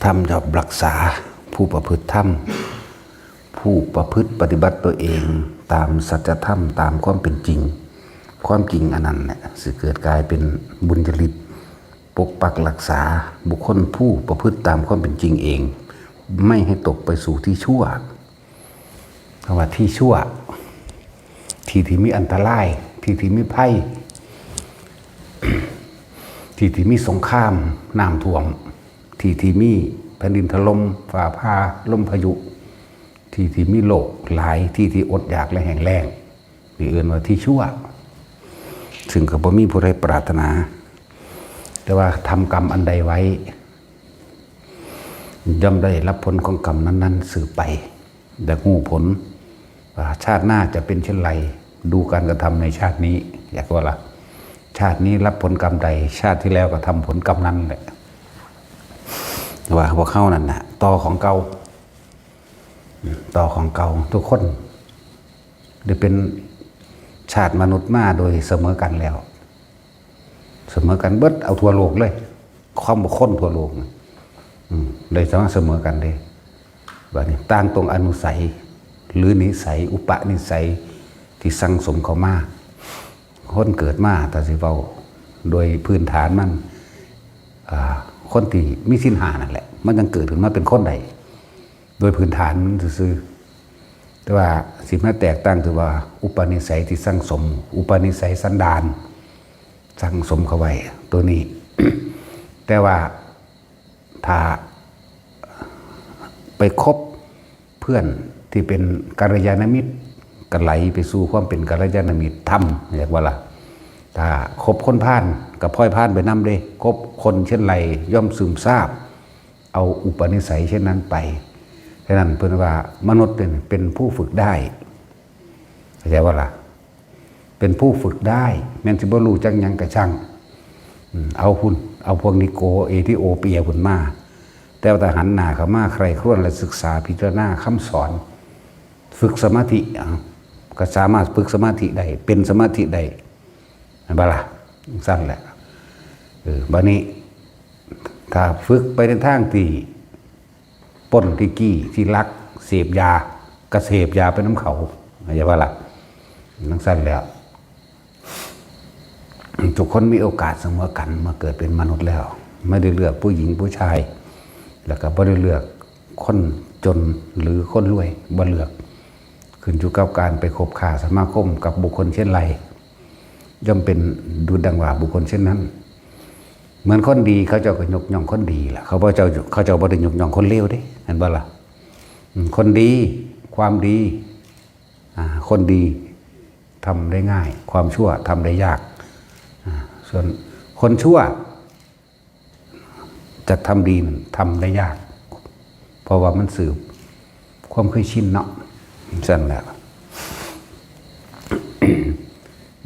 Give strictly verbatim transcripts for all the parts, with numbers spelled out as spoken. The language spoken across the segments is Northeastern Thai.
ธรรมย่อมรักษาผู้ประพฤติธรรม ผู้ประพฤติปฏิบัติตัวเองตามสัจธรรม ตามความเป็นจริง ความจริงอันนั้นแหละสิเกิดกลายเป็นบุญญาฤทธิ์ ปกปักรักษาบุคคลผู้ประพฤติตามความเป็นจริงเอง ไม่ให้ตกไปสู่ที่ชั่ว คำว่าที่ชั่ว ที่ที่มีอันตราย ที่ที่มีภัย ที่ที่มีสงคราม น้ำท่วม ที่ที่มีแผ่นดินถล่ม ฟ้าผ่า ลมพายุ ที่ที่มีโรคหลาย ที่ที่อดอยากและแห้งแล้ง นี่เอิ้นว่าที่ชั่ว ซึ่งก็บ่มีผู้ใดปรารถนา แต่ว่าทำกรรมอันใดไว้ ย่อมได้รับผลของกรรมนั้นๆ สืบไป และฮู้ผลว่าชาติหน้าจะเป็นเช่นไร ดูการกระทำในชาตินี้ อยากว่าละ ชาตินี้รับผลกรรมใด ชาติที่แล้วก็ทำผลกรรมนั้นแหละ ว่าพวกเขานั่นนะต่อของเก่า ต่อของเก่า ทุกคนได้เป็นชาติมนุษย์มาโดยเสมอกันแล้ว เสมอกันเบิด เอาทั่วโลกเลย ความบ่คนทั่วโลกนะอืมเลยสามารถเสมอกันได้ บัดนี้ต่างตรงอนุสัย หรือนิสัย อุปนิสัยที่สั่งสมเข้ามา คนเกิดมา ถ้าสิเว้าโดยพื้นฐานมัน อ่า คนที่มีศีลห้านั่นแหละ มันยังเกิดขึ้นมาเป็นคนได้ โดยพื้นฐานมันซื่อๆ แต่ว่าสิมาแตกต่างคือว่าอุปนิสัยที่สั่งสม อุปนิสัยสันดาน สั่งสมเข้าไว้ ตัวนี้ แต่ว่าถ้าไปคบเพื่อนที่เป็นกัลยาณมิตร ก็ไหลไปสู่ความเป็นกัลยาณมิตรธรรม เรียกว่าล่ะ ถ้าคบคนพาลก็พลอยพาลไปนำเด้ คบคนเช่นไรย่อมซึมซาบ เอาอุปนิสัยเช่นนั้นไป ฉะนั้นเพิ่นว่ามนุษย์เนี่ยเป็นผู้ฝึกได้ เข้าใจว่าล่ะ เป็นผู้ฝึกได้ แม้นสิบ่รู้จักหยังกะช่าง อืม เอาพุ้น เอาพวกนิโกรเอธิโอเปียพุ้นมา แต่ว่าถ้าหันหน้าเข้ามาใคร่ครวญและศึกษาพิจารณาคำสอน ฝึกสมาธิ เอา ก็สามารถฝึกสมาธิได้ เป็นสมาธิได้ แม่นบ่ล่ะ จั่งซั้นแหละ เออ บัดนี้ ถ้าฝึกไปในทางที่ปล้นที่จี้ที่ลัก เสพยา ก็เสพยาไปนำเขา เข้าใจบ่ล่ะ จั่งซั้นแหละ ทุกคนมีโอกาสเสมอกัน มาเกิดเป็นมนุษย์แล้ว ไม่ได้เลือกผู้หญิงผู้ชาย แล้วก็บ่ได้เลือกคนจนหรือคนรวย บ่เลือก ขึ้นอยู่กับการไปคบค้าสมาคมกับบุคคลเช่นไร ย่อมเป็นดุจดังว่าบุคคลเช่นนั้น เหมือนคนดีเขาเจ้าก็ยกย่องคนดีล่ะ เขาบ่เจ้า เขาเจ้าบ่ได้ยกย่องคนเลวเด้ เห็นบ่ล่ะ อืม คนดี ความดี อ่า คนดีทำได้ง่าย ความชั่วทำได้ยาก อ่า ส่วนคนชั่ว จะทำดีนั้นทำได้ยาก เพราะว่ามันสืบความเคยชินเนาะ จั่งซั้นแหละ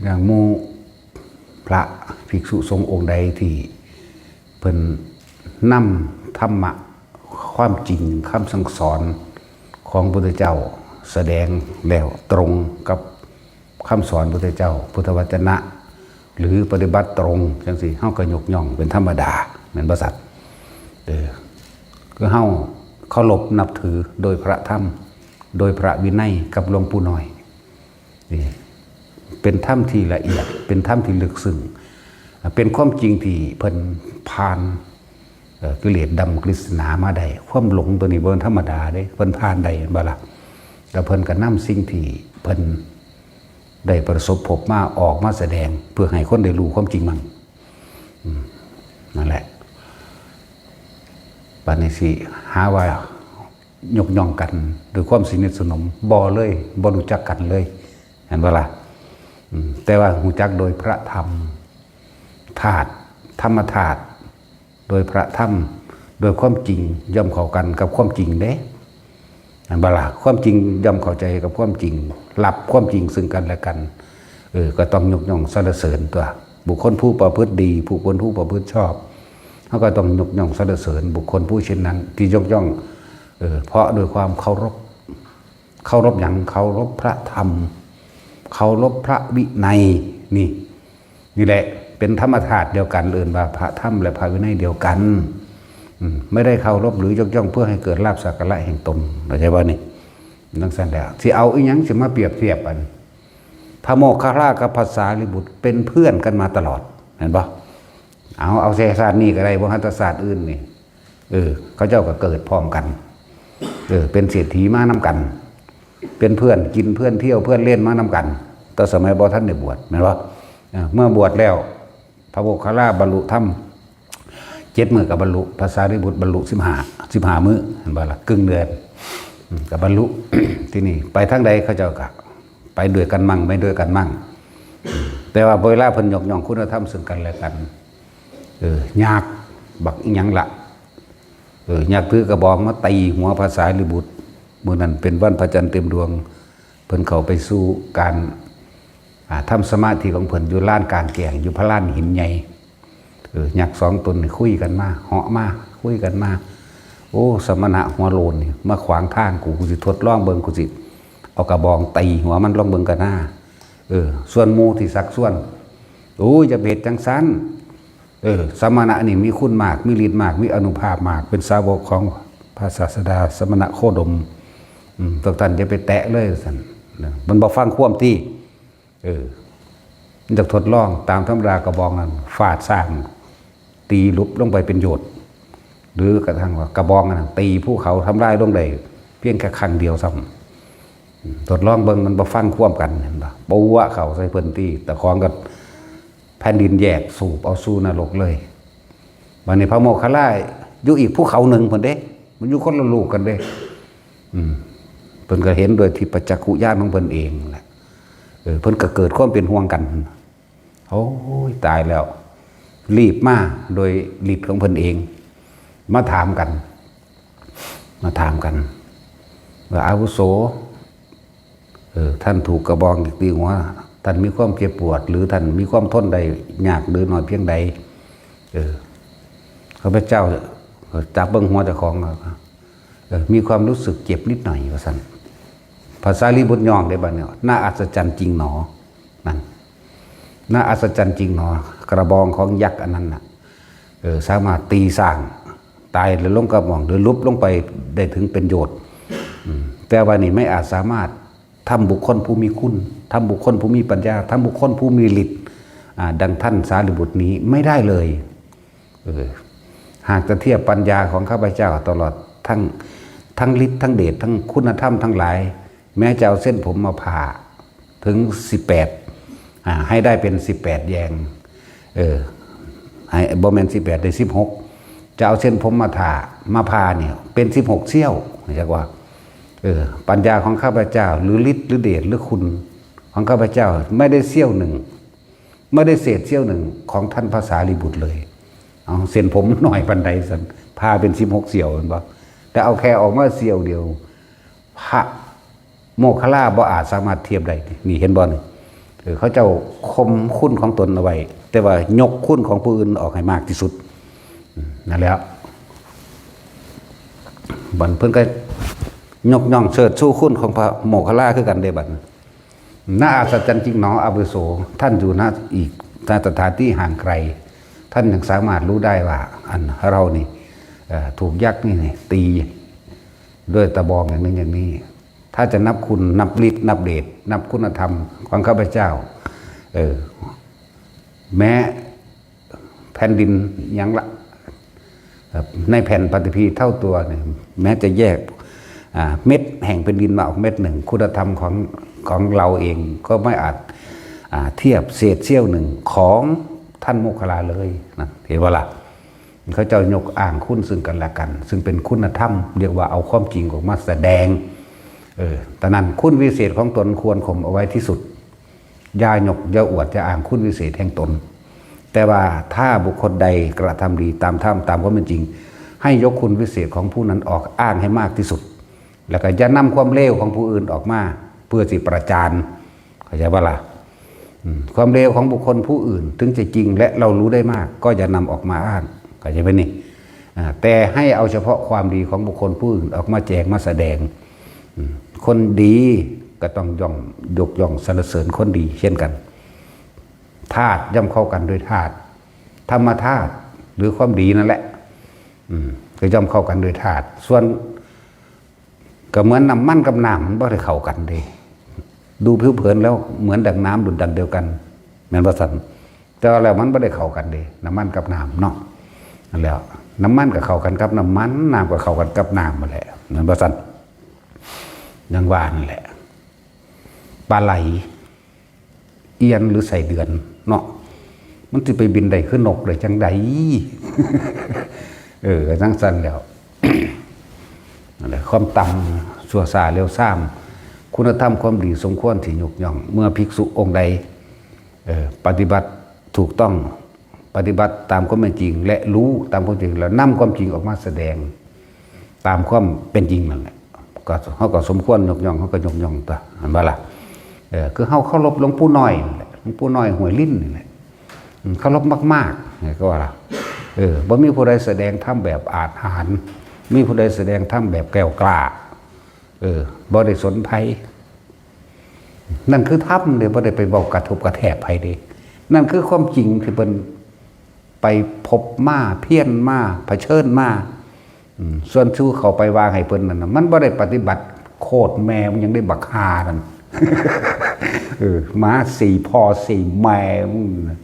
อย่างหมู่พระภิกษุสงฆ์องค์ใดที่เพิ่นนำธรรมะ ความจริง คำสั่งสอนของพระพุทธเจ้าแสดงแล้วตรงกับคำสอนพระพุทธเจ้า พุทธวจนะ หรือปฏิบัติตรงจั่งซี้ เฮาก็ยกย่องเป็นธรรมดา แม่นบ่สัตว์ เออ คือเฮาเคารพนับถือโดยพระธรรม โดยพระวินัยกับหลวงปู่น้อย นี่เป็นธรรมที่ละเอียด เป็นธรรมที่ลึกซึ้ง เป็นความจริงที่เพิ่นผ่าน เอ่อ กิเลสดำกฤษณามาได้ ความหลงตัวนี้บ่ธรรมดาเด้ เพิ่นผ่านได้ แม่นบ่ล่ะ แล้วเพิ่นก็นำสิ่งที่เพิ่นได้ประสบพบมาออกมาแสดง เพื่อให้คนได้รู้ความจริงมัน อืม นั่นแหละ บัดนี้สิหาว่ายกย่องกันด้วยความสนิทสนม บ่เลย บ่รู้จักกันเลย เห็นบ่ล่ะ อืม แต่ว่ารู้จักโดยพระธรรม ธาตุ ธรรมธาตุ โดยพระธรรม โดยความจริงย่อมเข้ากันกับความจริงเด้ เห็นบ่ล่ะ ความจริงย่อมเข้าใจกับความจริง รับความจริงซึ่งกันและกัน เออ ก็ต้องยกย่องสรรเสริญตัว บุคคลผู้ประพฤติดี บุคคลผู้ประพฤติชอบ เฮาก็ต้องยกย่องสรรเสริญบุคคลผู้เช่นนั้น ที่ยกย่อง เออ เพราะด้วยความเคารพ เคารพหยัง เคารพพระธรรม เคารพพระวินัย นี่ นี่แหละ เป็นธรรมธาตุเดียวกัน เอิ้นว่าพระธรรมและพระวินัยเดียวกัน อืม ไม่ได้เคารพหรือยกย่องเพื่อให้เกิดลาภสักการะแห่งตน เข้าใจบ่นี่? จั่งซั้นแหละ สิเอาอีหยังสิมาเปรียบเทียบกัน พระโมคคัลลากับพระสารีบุตรเป็นเพื่อนกันมาตลอด เห็นบ่? เอา เอาแค่ชาตินี้ก็ได้ บ่หันแต่ชาติอื่นนี่ เออ เขาเจ้าก็เกิดพร้อมกัน เออ เป็นเศรษฐีมานำกัน เป็นเพื่อนกินเพื่อนเที่ยวเพื่อนเล่นมานำกัน แต่สมัยบ่ทันได้บวช แม่นบ่? เออ เมื่อบวชแล้ว พระโมคคัลลาบรรลุธรรมเจ็ดมื้อก็บรรลุ พระสารีบุตรบรรลุสิบห้า สิบห้ามื้อ เห็นบ่ล่ะ? ครึ่งเดือน อืม ก็บรรลุ ที่นี่ไปทางใดเขาเจ้าก็ไปด้วยกันมั่ง ไม่ด้วยกันมั่ง แต่ว่าเวลาเพิ่นยกย่องคุณธรรมซึ่งกันและกัน เออ ยักษ์บักอิหยังละ เออ ยักษ์ถือกระบองมาตีหัวพระสารีบุตร มื้อนั้นเป็นวันพระจันทร์เต็มดวง เพิ่นเข้าไปสู่การ อ่า ทำสมาธิของเพิ่นอยู่ลานกลางแจ้ง อยู่พระลานหินใหญ่ เออ ยักษ์สองตนนี่คุยกันมา เหาะมา คุยกันมา โอ้ สมณะหัวโลนนี่มาขวางทางกู กูสิทดลองเบิ่ง กูสิเอากระบองตีหัวมันลองเบิ่งกันหน้า เออ ส่วนหมู่ที่ชักชวน โอ้ย อย่าไปเฮ็ดจั่งซั้น เออ สมณะนี่มีคุณมาก มีฤทธิ์มาก มีอานุภาพมาก เป็นสาวกของพระศาสดา สมณะโคดม อืม พวกท่านอย่าไปแตะเลย ซั่นนะ มันบ่ฟังความติ เออ มันจะทดลอง ตามธรรมดากระบองนั้นฟาดซ่าง ตีหลุบลงไปเป็นโยชน์ หรือกระทั่งว่ากระบองนั้นตีภูเขาทำลายลงได้เพียงแค่ครั้งเดียวซ้ำ อืม ทดลองเบิ่ง มันบ่ฟังความกัน เห็นบ่? ปะวะเข้าใส่เพิ่นติ แต่ของก็แผ่นดินแยก สูบเอาสู่นรกเลย บัดนี้พระโมคคัลลาอยู่อีกภูเขาหนึ่งพุ้นเด้ มันอยู่คนละลูกกันเด้ อืม เพิ่นก็เห็นโดยทิพยจักขุญาณของเพิ่นเองแหละ เออ เพิ่นก็เกิดความเป็นห่วงกัน โอ้ย ตายแล้ว รีบมาโดยฤทธิ์ของเพิ่นเอง มาถามกัน มาถามกัน ว่า อาวุโส เออ ท่านถูกกระบองตีหัว ท่านมีความเจ็บปวด หรือท่านมีความทนได้ยากหรือน้อยเพียงใด เออ ข้าพเจ้าจับเบิ่งหัวเจ้าของ เออ มีความรู้สึกเจ็บนิดหน่อย ว่าซั่น พระสารีบุตรย่องได้บัดนี้ น่าอัศจรรย์จริงหนอ นั่น น่าอัศจรรย์จริงหนอ กระบองของยักษ์อันนั้นน่ะ เออ สามารถตีซ่างตายหรือลงกระบอง หรือหลุบลงไปได้ถึงเป็นโยชน์ อืม แต่ว่านี่ไม่อาจสามารถทำบุคคลผู้มีคุณ ทำบุคคลผู้มีปัญญา ทำบุคคลผู้มีฤทธิ์ อ่า ดังท่านสารีบุตรนี้ไม่ได้เลย เออ หากจะเทียบปัญญาของข้าพเจ้าตลอดทั้ง ทั้งฤทธิ์ทั้งเดช ทั้งคุณธรรมทั้งหลาย แม้จะเอาเส้นผมมาผ่าถึงสิบแปด อ่า ให้ได้เป็นสิบแปดแยง เออ ให้ บ่แม่นสิบแปด ได้สิบหก จะเอาเส้นผมมาถ่า มาผ่าเนี่ย เป็นสิบหกเสี้ยว เรียกว่า เออ ปัญญาของข้าพเจ้า หรือฤทธิ์หรือเดชหรือคุณของข้าพเจ้า ไม่ได้เสี้ยวหนึ่ง ไม่ได้เศษเสี้ยวหนึ่งของท่านพระสารีบุตรเลย เอา เส้นผมน้อยปานใดซั่น ผ่าเป็นสิบหกเสี้ยว เห็นบ่? แต่เอาแค่ออกมาเสี้ยวเดียว พระโมคคัลลาบ่อาจสามารถเทียบได้ นี่เห็นบ่นี่? เออ เขาเจ้าข่มคุณของตนเอาไว้ แต่ว่ายกคุณของผู้อื่นออกให้มากที่สุด อืม นั่นแหละ บัดเพิ่นก็ยกย่องเชิดชูคุณของพระโมคคัลลาคือกันเด้บัด น่าอัศจรรย์จริงหนอ อาวุโส ท่านอยู่ณอีก ณ สถานที่ห่างไกล ท่านยังสามารถรู้ได้ว่า อันเรานี่ เอ่อ ถูกยักษ์นี่ นี่ ตีด้วยตะบองอย่างนั้นอย่างนี้ ถ้าจะนับคุณ นับฤทธิ์ นับเดช นับคุณธรรมของข้าพเจ้า เออ แม้แผ่นดินยังละ เอ่อ ในแผ่นปฐพีเท่าตัวเนี่ย แม้จะแยก อ่า เม็ดแห่งแผ่นดินมาออกเม็ดหนึ่ง คุณธรรมของ ของเราเองก็ไม่อาจ อ่า เทียบเศษเสี้ยวหนึ่งของท่านโมคคัลลาเลยนะ เห็นบ่ล่ะ? เขาเจ้ายกอ้างคุณซึ่งกันและกัน ซึ่งเป็นคุณธรรม เรียกว่าเอาความจริงออกมาแสดง เออ ตอนนั้นคุณวิเศษของตนควรข่มเอาไว้ที่สุด อย่ายก อย่าอวด อย่าอ้างคุณวิเศษแห่งตน แต่ว่าถ้าบุคคลใดกระทำดีตามธรรม ตามความเป็นจริง ให้ยกคุณวิเศษของผู้นั้นออกอ้างให้มากที่สุด แล้วก็อย่านำความเลวของผู้อื่นออกมาเพื่อสิประจาน เข้าใจบ่ล่ะ? อืม ความเลวของบุคคลผู้อื่นถึงจะจริงและเรารู้ได้มาก ก็อย่านำออกมาอ้าง เข้าใจบ่นี่? อ่า แต่ให้เอาเฉพาะความดีของบุคคลผู้อื่นออกมาแจงมาแสดง อืม คนดีก็ต้องย่อง ยกย่องสรรเสริญคนดีเช่นกัน ธาตุย่อมเข้ากันด้วยธาตุ ธรรมธาตุ หรือความดีนั่นแหละ อืม ก็ย่อมเข้ากันโดยธาตุ ส่วน ก็เหมือนน้ำมันกับน้ำมันบ่ได้เข้ากันเด้ ดูผิวเผินแล้วเหมือนดั่งน้ำดุจดั่งเดียวกัน แม่นบ่ซั่น แต่ว่าแล้วมันบ่ได้เข้ากันเด้ น้ำมันกับน้ำเนาะ นั่นแหล้ว น้ำมันก็เข้ากันกับน้ำมัน น้ำก็เข้ากันกับน้ำนั่นแหละ แม่นบ่ซั่น อย่างว่านั่นแหละ ปลาไหล เอียนหรือไส้เดือนเนาะ มันสิไปบินได้คือนกได้จังใด เออจังซั่นแล้ว นั่นแหละ ความต่ำ ชั่วช้าเร็วซาม คุณธรรมความดีสมควรที่ยกย่อง เมื่อภิกษุองค์ใด เออ ปฏิบัติถูกต้อง ปฏิบัติตามความเป็นจริง และรู้ตามความจริง แล้วนำความจริงออกมาแสดง ตามความเป็นจริงนั่นแหละ ก็เฮาก็สมควรยกย่อง เฮาก็ยกย่องตั๊ว หั้นบ่ล่ะ เออ คือเฮาเคารพหลวงปู่น้อยนั่นแหละ หลวงปู่น้อยห้วยลิ้นนี่แหละ อืม เคารพมากๆ นี่ก็ว่าล่ะ เออ บ่มีผู้ใดแสดงธรรมแบบอาจหาญ มีผู้ใดแสดงธรรมแบบแกล้วกล้า เออ บ่ได้สนไผ นั่นคือธรรมเด้ บ่ได้ไปเว้ากระทบกระแทกไผเด้ นั่นคือความจริงที่เพิ่นไปพบมา เพียรมา เผชิญมา อืม ส่วนสู้เขาไปว่าให้เพิ่นนั่นน่ะ มันบ่ได้ปฏิบัติ โคตรแม่มึงยังได้บักห่านั่น เออ หมาสี่พ่อสี่แม่มึงน่ะ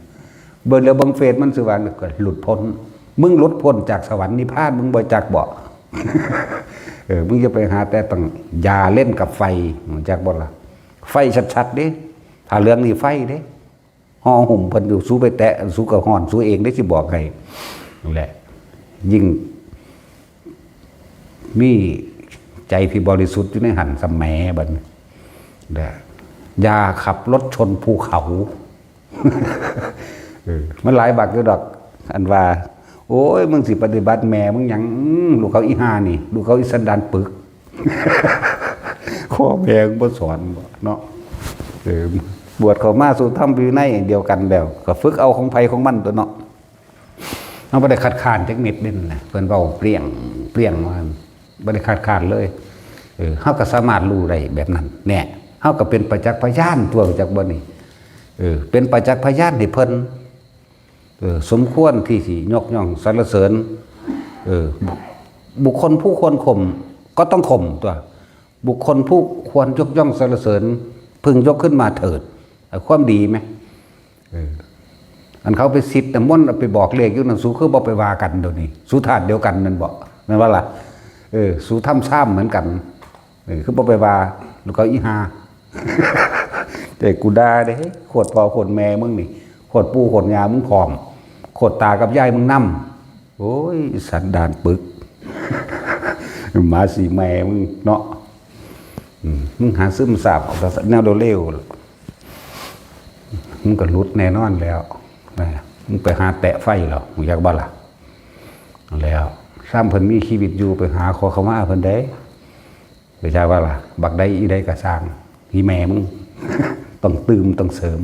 เบิ่งแล้วเบิ่งเฟซมันสิว่าก็หลุดพ้น มึงหลุดพ้นจากสวรรค์นิพพานมึงบ่จักบ่ เออ มึงจะไปหาแต่ต้องอย่าเล่นกับไฟ จักบ่ล่ะ ไฟชัดๆเด้ ถ้าเรื่องนี้ไฟเด้ ห่อหุ้มเพิ่นอยู่ สู้ไปแตะ สู้ก็ฮ้อน สู้เองได้สิบอกให้ นั่นแหละ ยิ่งมีใจที่บริสุทธิ์อยู่ในหั้นสำแหมบัดนี้ นะ อย่าขับรถชนภูเขา เออ มันหลายบักอยู่ดอก อันว่า โอ้ย มึงสิปฏิบัติแม่มึงหยัง อืม ลูกเขาอีห่านี่ ลูกเขาอีสันดานปึก ข้อแพงบ่สอนบ่เนาะ เออ บวชเข้ามาสู่ธรรมวินัยเดียวกันแล้ว ก็ฝึกเอาของไผของมันตั๊วเนาะ เฮาบ่ได้คัดค้านจักเม็ดเด้นั่นน่ะ เพิ่นเว้าเปรี้ยง เปรี้ยงว่า บ่ได้คัดค้านเลย เออ เฮาก็สามารถรู้ได้แบบนั้น แน่ เฮาก็เป็นประจักษ์พยานตั๊ว จักบ่นี่ เออ เป็นประจักษ์พยานให้เพิ่น เออ สมควรที่สิยกย่องสรรเสริญ เออ บุคคลผู้ควรข่มก็ต้องข่มตั๊ว บุคคลผู้ควรยกย่องสรรเสริญ พึงยกขึ้นมาเถิด เอาความดีไหม เออ อันเขาไปสิทธิ์น้ำมนต์เอาไปบอกเลขอยู่นั่น สูคือบ่ไปว่ากันเดี๋ยวนี้ สูธาตุเดียวกันนั่นบ่ แม่นบ่ล่ะ เออ สูทำซ้ำเหมือนกัน เออ คือบ่ไปว่า ลูกเขาอีห่า แต่กูด่าเด้ โคตรพ่อโคตรแม่มึงนี่ โคตรปู่โคตรย่ามึงพร้อม โคตรตากับยายมึงนำ โอ้ย สันดานปึก หมาสีแม่มึงเนาะ อืม มึงหาซึมซาบเอาแต่แนวเร็วๆ มึงก็หลุดแน่นอนแล้ว นะ มึงไปหาแตะไฟแล้ว มึงอยากบ่ล่ะ แล้ว ซ้ำเพิ่นมีชีวิตอยู่ ไปหาขอขมาเพิ่นได้ ไปจ้าว่าล่ะ บักใดอีใดก็สร้าง อีแม่มึง ต้องตื่ม ต้องเสริม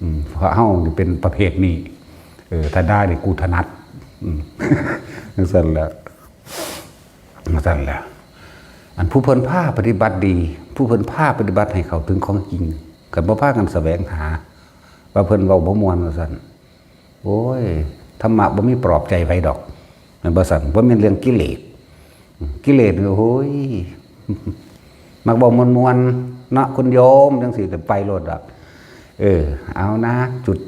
อืม เพราะเฮานี่เป็นประเภทนี้ เออ ถ้าด่านี่กูถนัด อืม จั่งซั่นแหละ จั่งซั่นแหละ อันผู้เพิ่นพาปฏิบัติดี ผู้เพิ่นพาปฏิบัติให้เข้าถึงของจริง คันบ่พากันแสวงหา ว่าเพิ่นเว้าบ่ม่วนว่าซั่น โอ้ย ธรรมะบ่มีปลอบใจไผดอก แม่นบ่ซั่น บ่แม่นเรื่องกิเลส กิเลสนี่ โอ้ย มักเว้าม่วนๆ เนาะ คุณโยม จั่งซี้ ไปโลดดอก เออ เอานะ จุด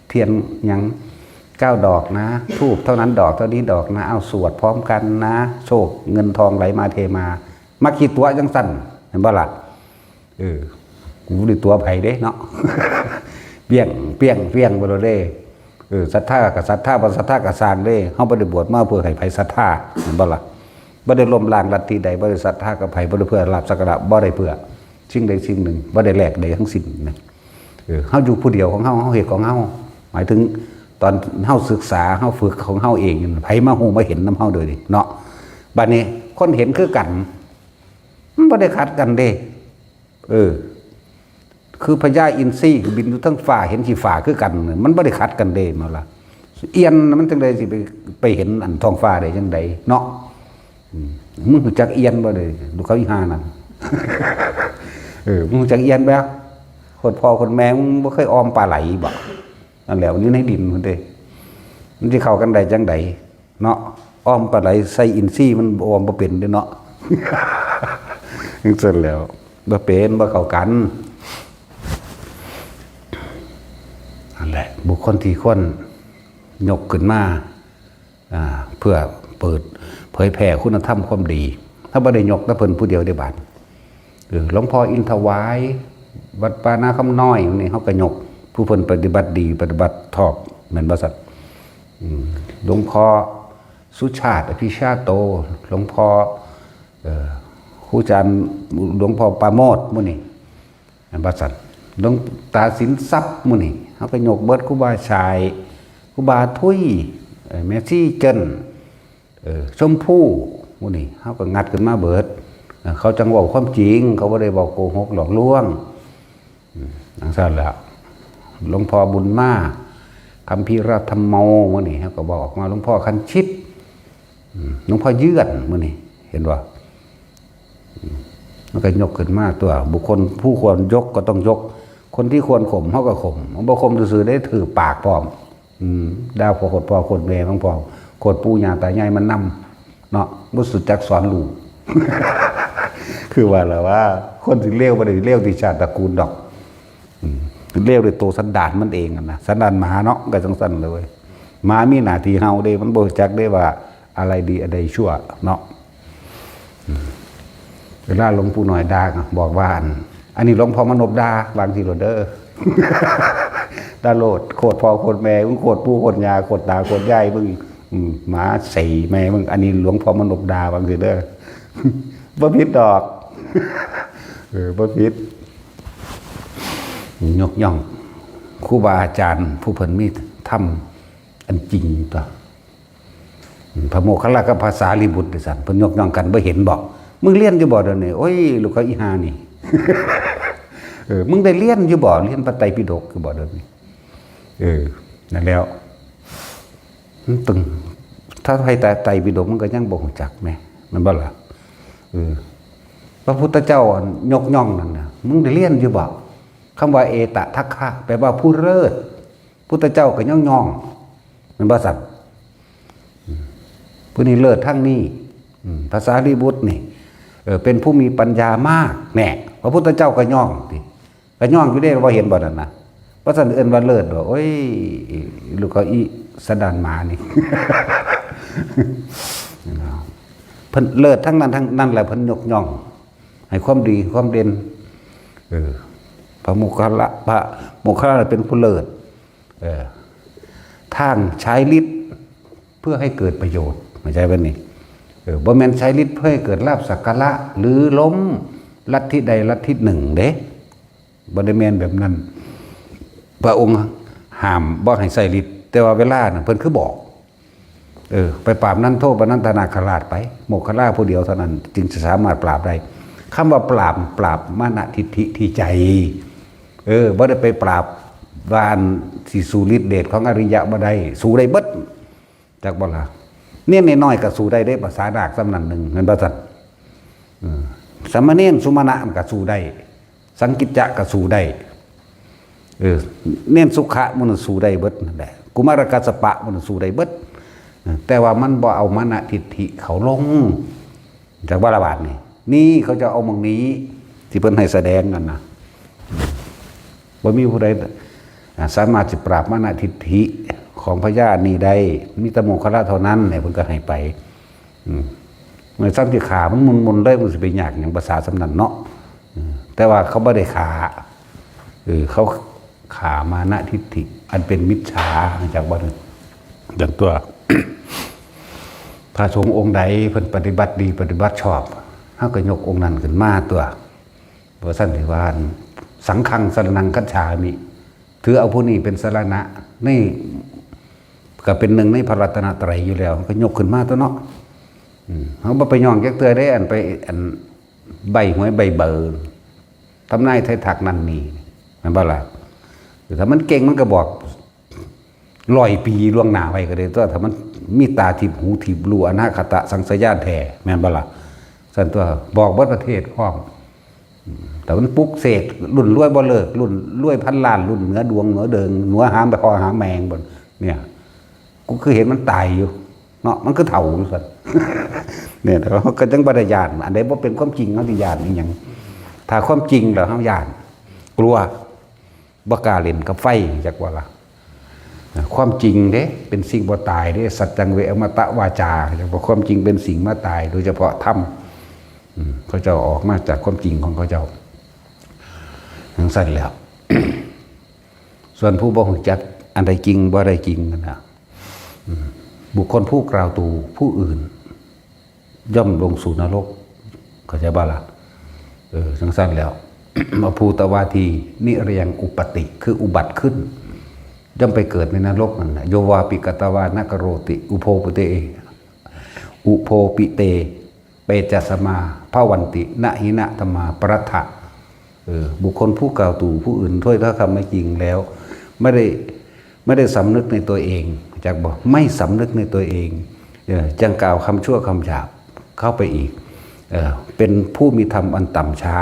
เทียนหยัง เก้าดอกนะ ธูปเท่านั้นดอก เท่านี้ดอกนะ เอาสวดพร้อมกันนะ โชคเงินทองไหลมาเทมา มักขี้ตั๋วจั่งซั่น แม่นบ่ล่ะ เออ กูบ่ได้ตั๋วไผเด้เนาะ เปี้ยง เปี้ยง เปี้ยงไปโลดเด้ เออ ศรัทธาก็ศรัทธา บ่ศรัทธาก็ซ่างเด้ เฮาบ่ได้บวชมาเพื่อให้ไผศรัทธา แม่นบ่ล่ะ บ่ได้ล้มล้างลัทธิใด บ่ได้ศรัทธากับไผ บ่ได้เพื่อลาภสักการะ บ่ได้เพื่อสิ่งใดสิ่งหนึ่ง บ่ได้แลกใดทั้งสิ้นนะ เออ เฮาอยู่ผู้เดียวของเฮา เฮาเฮ็ดของเฮา หมายถึงตอนเฮาศึกษา เฮาฝึกของเฮาเอง ไผมาฮู้มาเห็นนำเฮาโดยนี่เนาะ บัดนี้คนเห็นคือกัน มันบ่ได้ขัดกันเด้ เออ คือพญาอินทรีบินอยู่เทิงฟ้า เห็นขี้ฟ้าคือกัน มันบ่ได้ขัดกันเด้ แม่นล่ะ เอียนมันจั่งใดสิไป ไปเห็นอันท้องฟ้าได้จั่งใดเนาะ อืม มึงรู้จักเอียนบ่เด้ ลูกเขาอีห่านั่น เออ มึงรู้จักเอียนบ่ โคตรพ่อโคตรแม่มึงบ่เคยออมปลาไหลบ่ นั่นแหละ มันอยู่ในดินพุ้นเด้ มันสิเข้ากันได้จั่งใดเนาะ อ้อมปลาไหลใส่อินทรีย์มันอ้อมบ่เป็นเด้เนาะ จั่งซั่นแหล้ว บ่เป็น บ่เข้ากัน นั่นแหละ บุคคลที่ควรยกขึ้นมา อ่า เพื่อเปิดเผยแผ่คุณธรรมความดี ถ้าบ่ได้ยกแต่เพิ่นผู้เดียวเด้บาด เออ หลวงพ่ออินถวาย วัดป่านาคำน้อยนี่ เฮาก็ยก ผู้เพิ่นปฏิบัติดี ปฏิบัติชอบ แม่นบ่ซั่น อืม หลวงพ่อสุชาติ อภิชาโต หลวงพ่อ เอ่อ ครูอาจารย์ หลวงพ่อปราโมทย์ หมู่นี้ แม่นบ่ซั่น หลวงตาสินทรัพย์ หมู่นี้ เฮาก็ยกเบิด ครูบาฉ่าย ครูบาทุย เอ่อ แม่ชีเจิน เออ ชมพู หมู่นี้ เฮาก็งัดขึ้นมาเบิด เออ เขาจั่งเว้าความจริง เขาบ่ได้เว้าโกหกหลอกลวง อืม จั่งซั่นแหละ หลวงพ่อบุญมา คัมภีรธรรมโม หมู่นี้ เฮาก็บอกออกมา หลวงพ่อคันชิต อืม หลวงพ่อเยือน หมู่นี้ เห็นบ่ อืม มันก็ยกขึ้นมาตัว บุคคลผู้ควรยกก็ต้องยก คนที่ควรข่ม เฮาก็ข่ม บ่ข่มซื่อๆ ได้ถือปากพร้อม อืม ด่าพ่อโคตรพ่อโคตรแม่ของพ่อ โคตรปู่ย่าตายายมันนำ เนาะ บ่สุจักสอนลูก คือว่าล่ะว่า คนสิเลวบ่ได้เลวที่ชาติตระกูลดอก อืม เลวด้วยตัวสันดานมันเองอะนะ สันดานหมาเนาะ ก็จั่งซั่นเลย หมามีหน้าที่เห่าเด้ มันบ่รู้จักเด้ว่าอะไรดีอะไรชั่วเนาะ อืม เวลาหลวงปู่น้อยด่าก็บอกว่า อัน อันนี้หลวงพ่อมานพด่า วางสิโลดเด้อ ด่าโลด โคตรพ่อโคตรแม่มึง โคตรปู่โคตรย่า โคตรตาโคตรยายมึง อืม หมาใส่แม่มึง อันนี้หลวงพ่อมานพด่า วางสิเด้อ บ่ผิดดอก เออ บ่ผิด ยกย่องครูบาอาจารย์ผู้เพิ่นมีธรรมอันจริงตัว พระโมคคัลลากับพระสารีบุตรจั่งซั่น เพิ่นยกย่องกัน บ่เห็นบ่ มึงเรียนอยู่บ่เดี๋ยวนี้ โอ้ย ลูกเขาอีห่านี่ เออ มึงได้เรียนอยู่บ่ เรียนพระไตรปิฎกอยู่บ่เดี๋ยวนี้ เออ นั่นแล้ว มันตึง ถ้าไผไตร ไตรปิฎกมันก็ยังบ่รู้จักแหม แม่นบ่ล่ะ เออ พระพุทธเจ้ายกย่องนั่นน่ะ มึงได้เรียนอยู่บ่ คำว่าเอตทัคคะ แปลว่าผู้เลิศ พุทธเจ้าก็ยกย่อง แม่นบ่ซั่น อืม ผู้นี้เลิศทางนี้ อืม พระสารีบุตรนี่ เออ เป็นผู้มีปัญญามาก แน่ พระพุทธเจ้าก็ย่องติ ก็ย่องอยู่เด้ บ่เห็นบ่นั่นน่ะ ว่าซั่นเอิ้นว่าเลิศบ่ โอ้ย ลูกเขาอีสันดานหมานี่ เพิ่นเลิศทั้งนั้นทั้งนั้นแหละ เพิ่นยกย่อง ให้ความดีความเด่น เออ พระโมคคัลละ พระโมคคัลละเป็นผู้เลิศ เออ ทางใช้ฤทธิ์เพื่อให้เกิดประโยชน์ เข้าใจบ่นี่ เออ บ่แม่นใช้ฤทธิ์เพื่อให้เกิดลาภสักการะ หรือล้มลัทธิใดลัทธิหนึ่งเด้ บ่ได้แม่นแบบนั้น พระองค์ห้ามบ่ให้ใช้ฤทธิ์ แต่ว่าเวลานั้นเพิ่นคือบอก เออ ไปปราบนันโทปนันทนาคราชไป โมคคัลลาผู้เดียวเท่านั้น จึงจะสามารถปราบได้ คำว่าปราบ ปราบมานะทิฏฐิที่ใจ เออ บ่ได้ไปปราบว่าอันสิสู้ฤทธิ์เดชของอริยะบ่ได้ สู้ได้เบิด จักบ่ล่ะ เน้นน้อยๆก็สู้ได้เด้ ภาษานาคส่ำนั้นหนึ่ง แม่นบ่ซั่น เออ สามเณรสุมาณะมันก็สู้ได้ สังกิจจะก็สู้ได้ เออ เณรสุขะมันสู้ได้เบิดนั่นแหละ กุมารกัสสปะมันสู้ได้เบิด เออ แต่ว่ามันบ่เอามานะทิฏฐิเขาลง จักบ่ล่ะบาดนี่ นี่เขาจะเอาหม่องนี้ ที่เพิ่นให้แสดงนั่นนะ บ่มีผู้ใด อ่า สามารถสิปราบมานะทิฏฐิของพญานี้ได้ มีแต่โมคคัลลาเท่านั้นเนี่ย เพิ่นก็ให้ไป อืม มันซ้ำที่ขามันมุนๆเลย มันสิไปยากหยังภาษาส่ำนั้นเนาะ อืม แต่ว่าเขาบ่ได้ฆ่า เออ เขาฆ่ามานะทิฏฐิ อันเป็นมิจฉา จักบ่ อย่างตัว พระสงฆ์องค์ใดเพิ่นปฏิบัติดีปฏิบัติชอบ เฮาก็ยกองค์นั้นขึ้นมาตัว ว่าซั่นสิว่า สังฆังสรณังคัจฉามิ ถือเอาผู้นี้เป็นสรณะ นี่ก็เป็นหนึ่งในพระรัตนตรัยอยู่แล้ว ก็ยกขึ้นมาตัวเนาะ อืม เฮาบ่ไปย่องจักเทื่อเด้ อันไป อันใบ้หวยใบ้เบอร์ ทำนายไทายทักนั่นนี่ แม่นบ่ล่ะ ถ้ามันเก่งมันก็บอก ร้อยปีล่วงหน้าไว้ก็ได้ตัว ถ้ามันมีตาทิพย์หูทิพย์รู้อนาคตะสังสยาแท้ แม่นบ่ล่ะ ซั่นตัว บอกเบิดประเทศพร้อม แต่มันปลุกเสกรุ่นรวยบ่เลิก รุ่นรวยพันล้าน รุ่นเหนือดวงเหนือเดิง เหนือหาพ่อหาแม่งบน เนี่ย กูคือเห็นมันตายอยู่ เนาะ มันคือเฒ่าอยู่ซั่น เนี่ย แต่ว่าก็จังบ่ได้ย้าน อันใดบ่เป็นความจริงเฮาสิย้านอีหยัง ถ้าความจริงแล้วเฮาย้าน กลัว บ่กล้าเล่นกับไฟ จักว่าล่ะ ความจริงเด้ เป็นสิ่งบ่ตายเด้ สัจจังเวอมตะวาจา จักว่าความจริงเป็นสิ่งบ่ตาย โดยเฉพาะธรรม อืม เขาเจ้าออกมาจากความจริงของเขาเจ้า จั่งซั่นแหล้ว ส่วนผู้บ่ฮู้จักอันใดจริงบ่ได้จริงนั่นน่ะ อืม บุคคลผู้กล่าวตู่ผู้อื่น ย่อมลงสู่นรก เข้าใจบ่ล่ะ เออ จั่งซั่นแหล้ว อภูตวาที นิรยังอุปปาติ คืออุบัติขึ้น ย่อมไปเกิดในนรกนั่นน่ะ โยวาปิกตวานะกโรติ อุโพปเต อุโพปิเต เปจสมา ภวันติ นะหินะธัมมาปรัตถะ เออ บุคคลผู้กล่าวตู่ผู้อื่นถ้อยคำไม่จริงแล้ว ไม่ได้ ไม่ได้สำนึกในตัวเอง จักบอก ไม่สำนึกในตัวเอง เออ จั่งกล่าวคำชั่วคำหยาบเข้าไปอีก เออ เป็นผู้มีธรรมอันต่ำช้า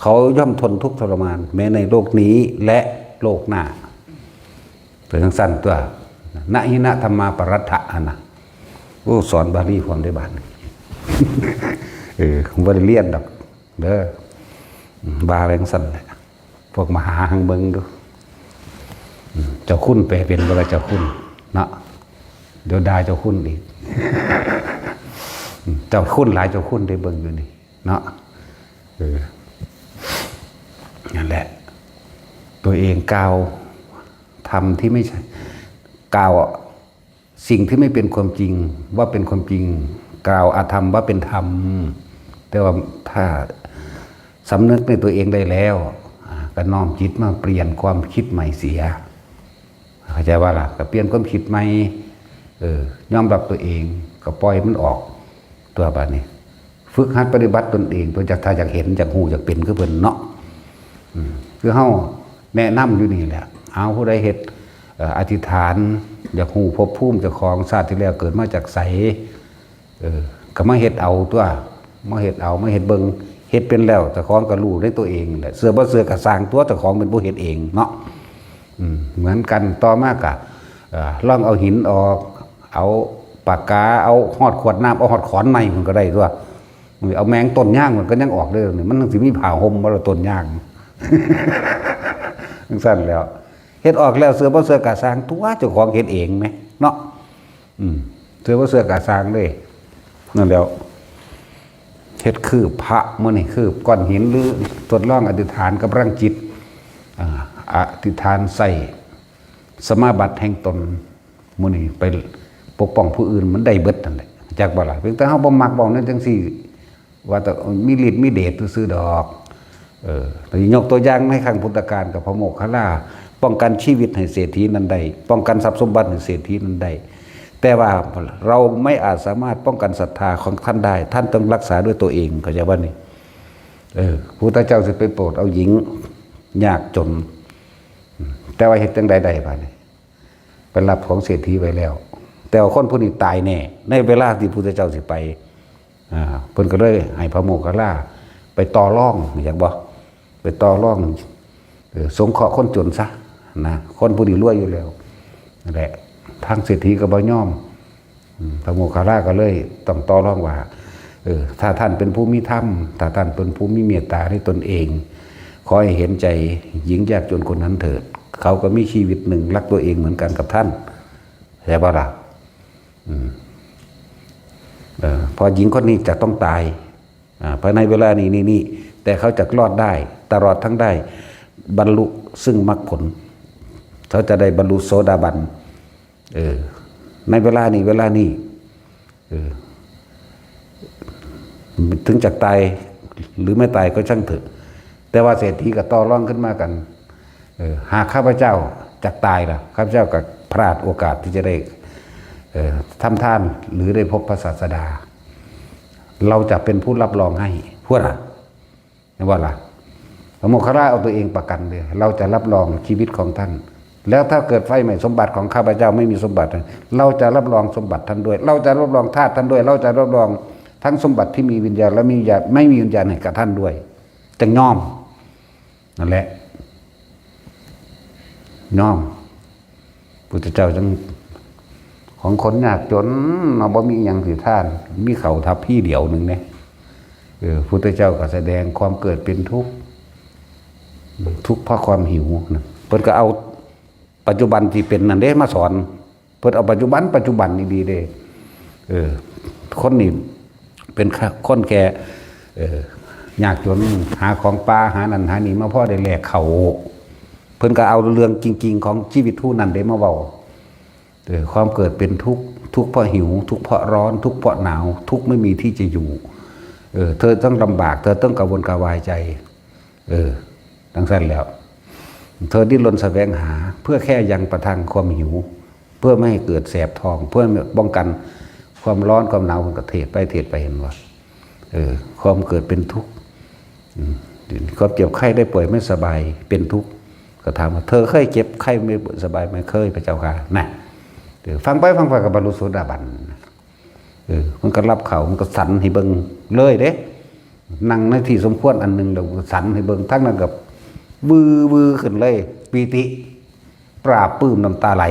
เขาย่อมทนทุกข์ทรมาน แม้ในโลกนี้และโลกหน้า เป็นจั่งซั่นตัว นะหินะธัมมาปรัตถะหั่นน่ะ โอ้ สอนบาลีพร้อมได้บาดนี้ เออ บ่ได้เรียนดอก เด้อ อืม บาแรงสั่นแหละ พวกมหาหังเบิ่งดู อืม เจ้าคุณแปลเป็นบ่ล่ะ เจ้าคุณ เนาะ เดี๋ยวด่าเจ้าคุณอีก อืม เจ้าคุณหลาย เจ้าคุณได้เบิ่งอยู่นี่ เนาะ เออ นั่นแหละ ตัวเองกล่าวธรรมที่ไม่ใช่ กล่าว สิ่งที่ไม่เป็นความจริงว่าเป็นความจริง กล่าวอธรรมว่าเป็นธรรม แต่ว่าถ้าสำนึกในตัวเองได้แล้ว อ่า ก็น้อมจิตมาเปลี่ยนความคิดใหม่เสีย เข้าใจว่าล่ะ ก็เปลี่ยนความคิดใหม่ เออ ยอมรับตัวเอง ก็ปล่อยมันออก ตัวบาดนี้ ฝึกหัดปฏิบัติตนเอง ตัวจาก ถ้าอยากเห็น อยากฮู้ อยากเป็นคือเพิ่นเนาะ อืม คือเฮาแนะนำอยู่นี่แหละ เอาผู้ใดเฮ็ด เอ่อ อธิษฐาน อยากฮู้ภพภูมิเจ้าของ ชาติที่แล้วเกิดมาจากไส เออ ก็มาเฮ็ดเอาตัว มาเฮ็ดเอา มาเฮ็ดเบิ่ง เฮ็ดเป็นแล้ว เจ้าของก็รู้ในตัวเองแหละ เชื่อบ่เชื่อก็ซ่างตัว เจ้าของเป็นผู้เฮ็ดเองเนาะ อืม เหมือนกัน ต่อมาก็ เอ่อ ลองเอาหินออก เอาปากกา เอาฮอดขวดน้ำ เอาฮอดขอนไม้มันก็ได้ตัว เอาแมงต้นยางมันก็ยังออกเลย นี่มันสิมีผ้าห่มบ่ล่ะ ต้นยาง จั่งซั่นแหล้ว เฮ็ดออกแล้ว เชื่อบ่เชื่อก็ซ่างตัว เจ้าของเฮ็ดเองแหมเนาะ อืม เชื่อบ่เชื่อก็ซ่างเลย นั่นแหล้ว เฮ็ดคืบพระมื้อนี้ คืบก้อนหิน หรือทดลองอธิษฐานกับพลังจิต อ่า อธิษฐานใส่สมาบัติแห่งตน มื้อนี้ไปปกป้องผู้อื่น มันได้เบิดนั่นแหละ จักบ่ล่ะ เพียงแต่เฮาบ่มักเว้านั่นจั่งซี่ ว่าแต่มีฤทธิ์มีเดชซื่อๆดอก เออ แต่ยกตัวอย่างในครั้งพุทธกาลกับพระโมคคัลลา ป้องกันชีวิตให้เศรษฐีนั้นได้ ป้องกันทรัพย์สมบัติให้เศรษฐีนั้นได้ แต่ว่าเราไม่อาจสามารถป้องกันศรัทธาของท่านได้ ท่านต้องรักษาด้วยตัวเอง เข้าใจบ่นี่ เออ พุทธเจ้าสิไปโปรดเอาหญิงยากจน แต่ว่าเฮ็ดจั่งใดได้บาดนี้ ไปรับของเศรษฐีไว้แล้ว แต่ว่าคนผู้นี้ตายแน่ ในเวลาที่พุทธเจ้าสิไป อ่า เพิ่นก็เลยให้พระโมคคัลลาไปต่อรอง อยากบ่ ไปต่อรอง เออ สงเคราะห์คนจนซะนะ คนผู้นี้รวยอยู่แล้ว นั่นแหละ ทางเศรษฐีก็บ่ยอม อืม พระโมคคัลลาก็เลยต้องต่อรองว่า เออ ถ้าท่านเป็นผู้มีธรรม ถ้าท่านเป็นผู้มีเมตตาในตนเอง ขอให้เห็นใจหญิงยากจนคนนั้นเถิด เขาก็มีชีวิตหนึ่งรักตัวเองเหมือนกันกับท่าน เข้าใจบ่ล่ะ อืม เออ เพราะหญิงคนนี้จะต้องตาย อ่า ภายในเวลานี้ นี่ นี่ แต่เขาจะรอดได้ ตลอดทั้งได้บรรลุซึ่งมรรคผล เขาจะได้บรรลุโสดาบัน เออ ในเวลานี้ เวลานี้ เออ ถึงจะตายหรือไม่ตายก็ช่างเถอะ แต่ว่าเศรษฐีก็ต่อรองขึ้นมากัน เออ หากข้าพเจ้าจะตายล่ะ ข้าพเจ้าก็พลาดโอกาสที่จะได้ เออ ทำทานหรือได้พบพระศาสดา เราจะเป็นผู้รับรองให้ พวกน่ะ เห็นบ่ล่ะ พระโมคคัลลาเอาตัวเองประกันเลย เราจะรับรองชีวิตของท่าน แล้วถ้าเกิดไฟไหม้สมบัติของข้าพเจ้าไม่มีสมบัติ เราจะรับรองสมบัติท่านด้วย เราจะรับรองธาตุท่านด้วย เราจะรับรองทั้งสมบัติที่มีวิญญาณและไม่มีวิญญาณ ไม่มีวิญญาณให้กับท่านด้วย จั่งยอม นั่นแหละ ยอม พุทธเจ้าจั่งข ของคนยากจนเนาะ บ่มีหยังสิทาน มีข้าวทัพพีเดียวหนึ่งเนี่ย เออ พุทธเจ้าก็แสดงความเกิดเป็นทุกข์ ทุกข์เพราะความหิวนะ เพิ่นก็เอาปัจจุบันที่เป็นนั่นเด้มาสอน เพิ่นเอาปัจจุบัน ปัจจุบันนี่ดีเด้ เออ คนนี่เป็นคนแก่ เออ ยากจน หาของป่า หานั่นหานี่มาพอได้แลกข้าว เพิ่นก็เอาเรื่องจริงๆของชีวิตผู้นั้นเด้มาเว้า เออ ความเกิดเป็นทุกข์ ทุกข์เพราะหิว ทุกข์เพราะร้อน ทุกข์เพราะหนาว ทุกข์ไม่มีที่จะอยู่ เออ เธอต้องลำบาก เธอต้องกระวนกระวายใจ เออ จั่งซั้นแล้ว เธอดิ้นรนแสวงหา เพื่อแค่ยังประทังความหิว เพื่อไม่ให้เกิดแสบท้อง เพื่อป้องกันความร้อนความหนาว มันก็เทศไปเทศไป เห็นบ่ เออ ความเกิดเป็นทุกข์ อืม ความเจ็บไข้ได้ป่วยไม่สบายเป็นทุกข์ ก็ถามว่า เธอเคยเจ็บไข้ไม่สบายไหม เคย พระเจ้าค่ะ นะ เออ ฟังไปฟังไปก็บรรลุโสดาบัน เออ มันก็รับเขา มันก็สันให้เบิ่งเลยเด้ นั่งในที่สมควรอันหนึ่ง แล้วก็สันให้เบิ่ง ทั้งนั้นก็วือวือขึ้นเลย ปีติ ปลาบปลื้ม น้ำตาไหล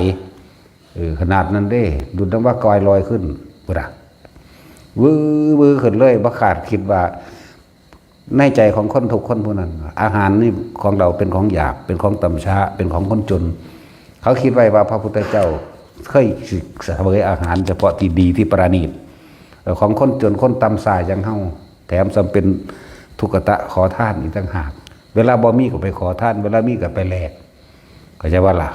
เออ ขนาดนั้นเด้ ดุจดังว่ากอยลอยขึ้น พุ้นน่ะ วือวือขึ้นเลย บ่คาดคิดว่า ในใจของคนทุกคนผู้นั้น อาหารนี่ของเราเป็นของหยาบ เป็นของต่ำช้า เป็นของคนจน เขาคิดไว้ว่าพระพุทธเจ้าเคยเสวยอาหารเฉพาะที่ดีที่ประณีต เอ่อ ของคนจนคนต่ำช้าอย่างเฮา แถมซ้ำเป็นทุกขะขอทานอีกต่างหาก เวลาบ่มีก็ไปขอทาน เวลามีก็ไปแลก เข้าใจบ่ล่ะ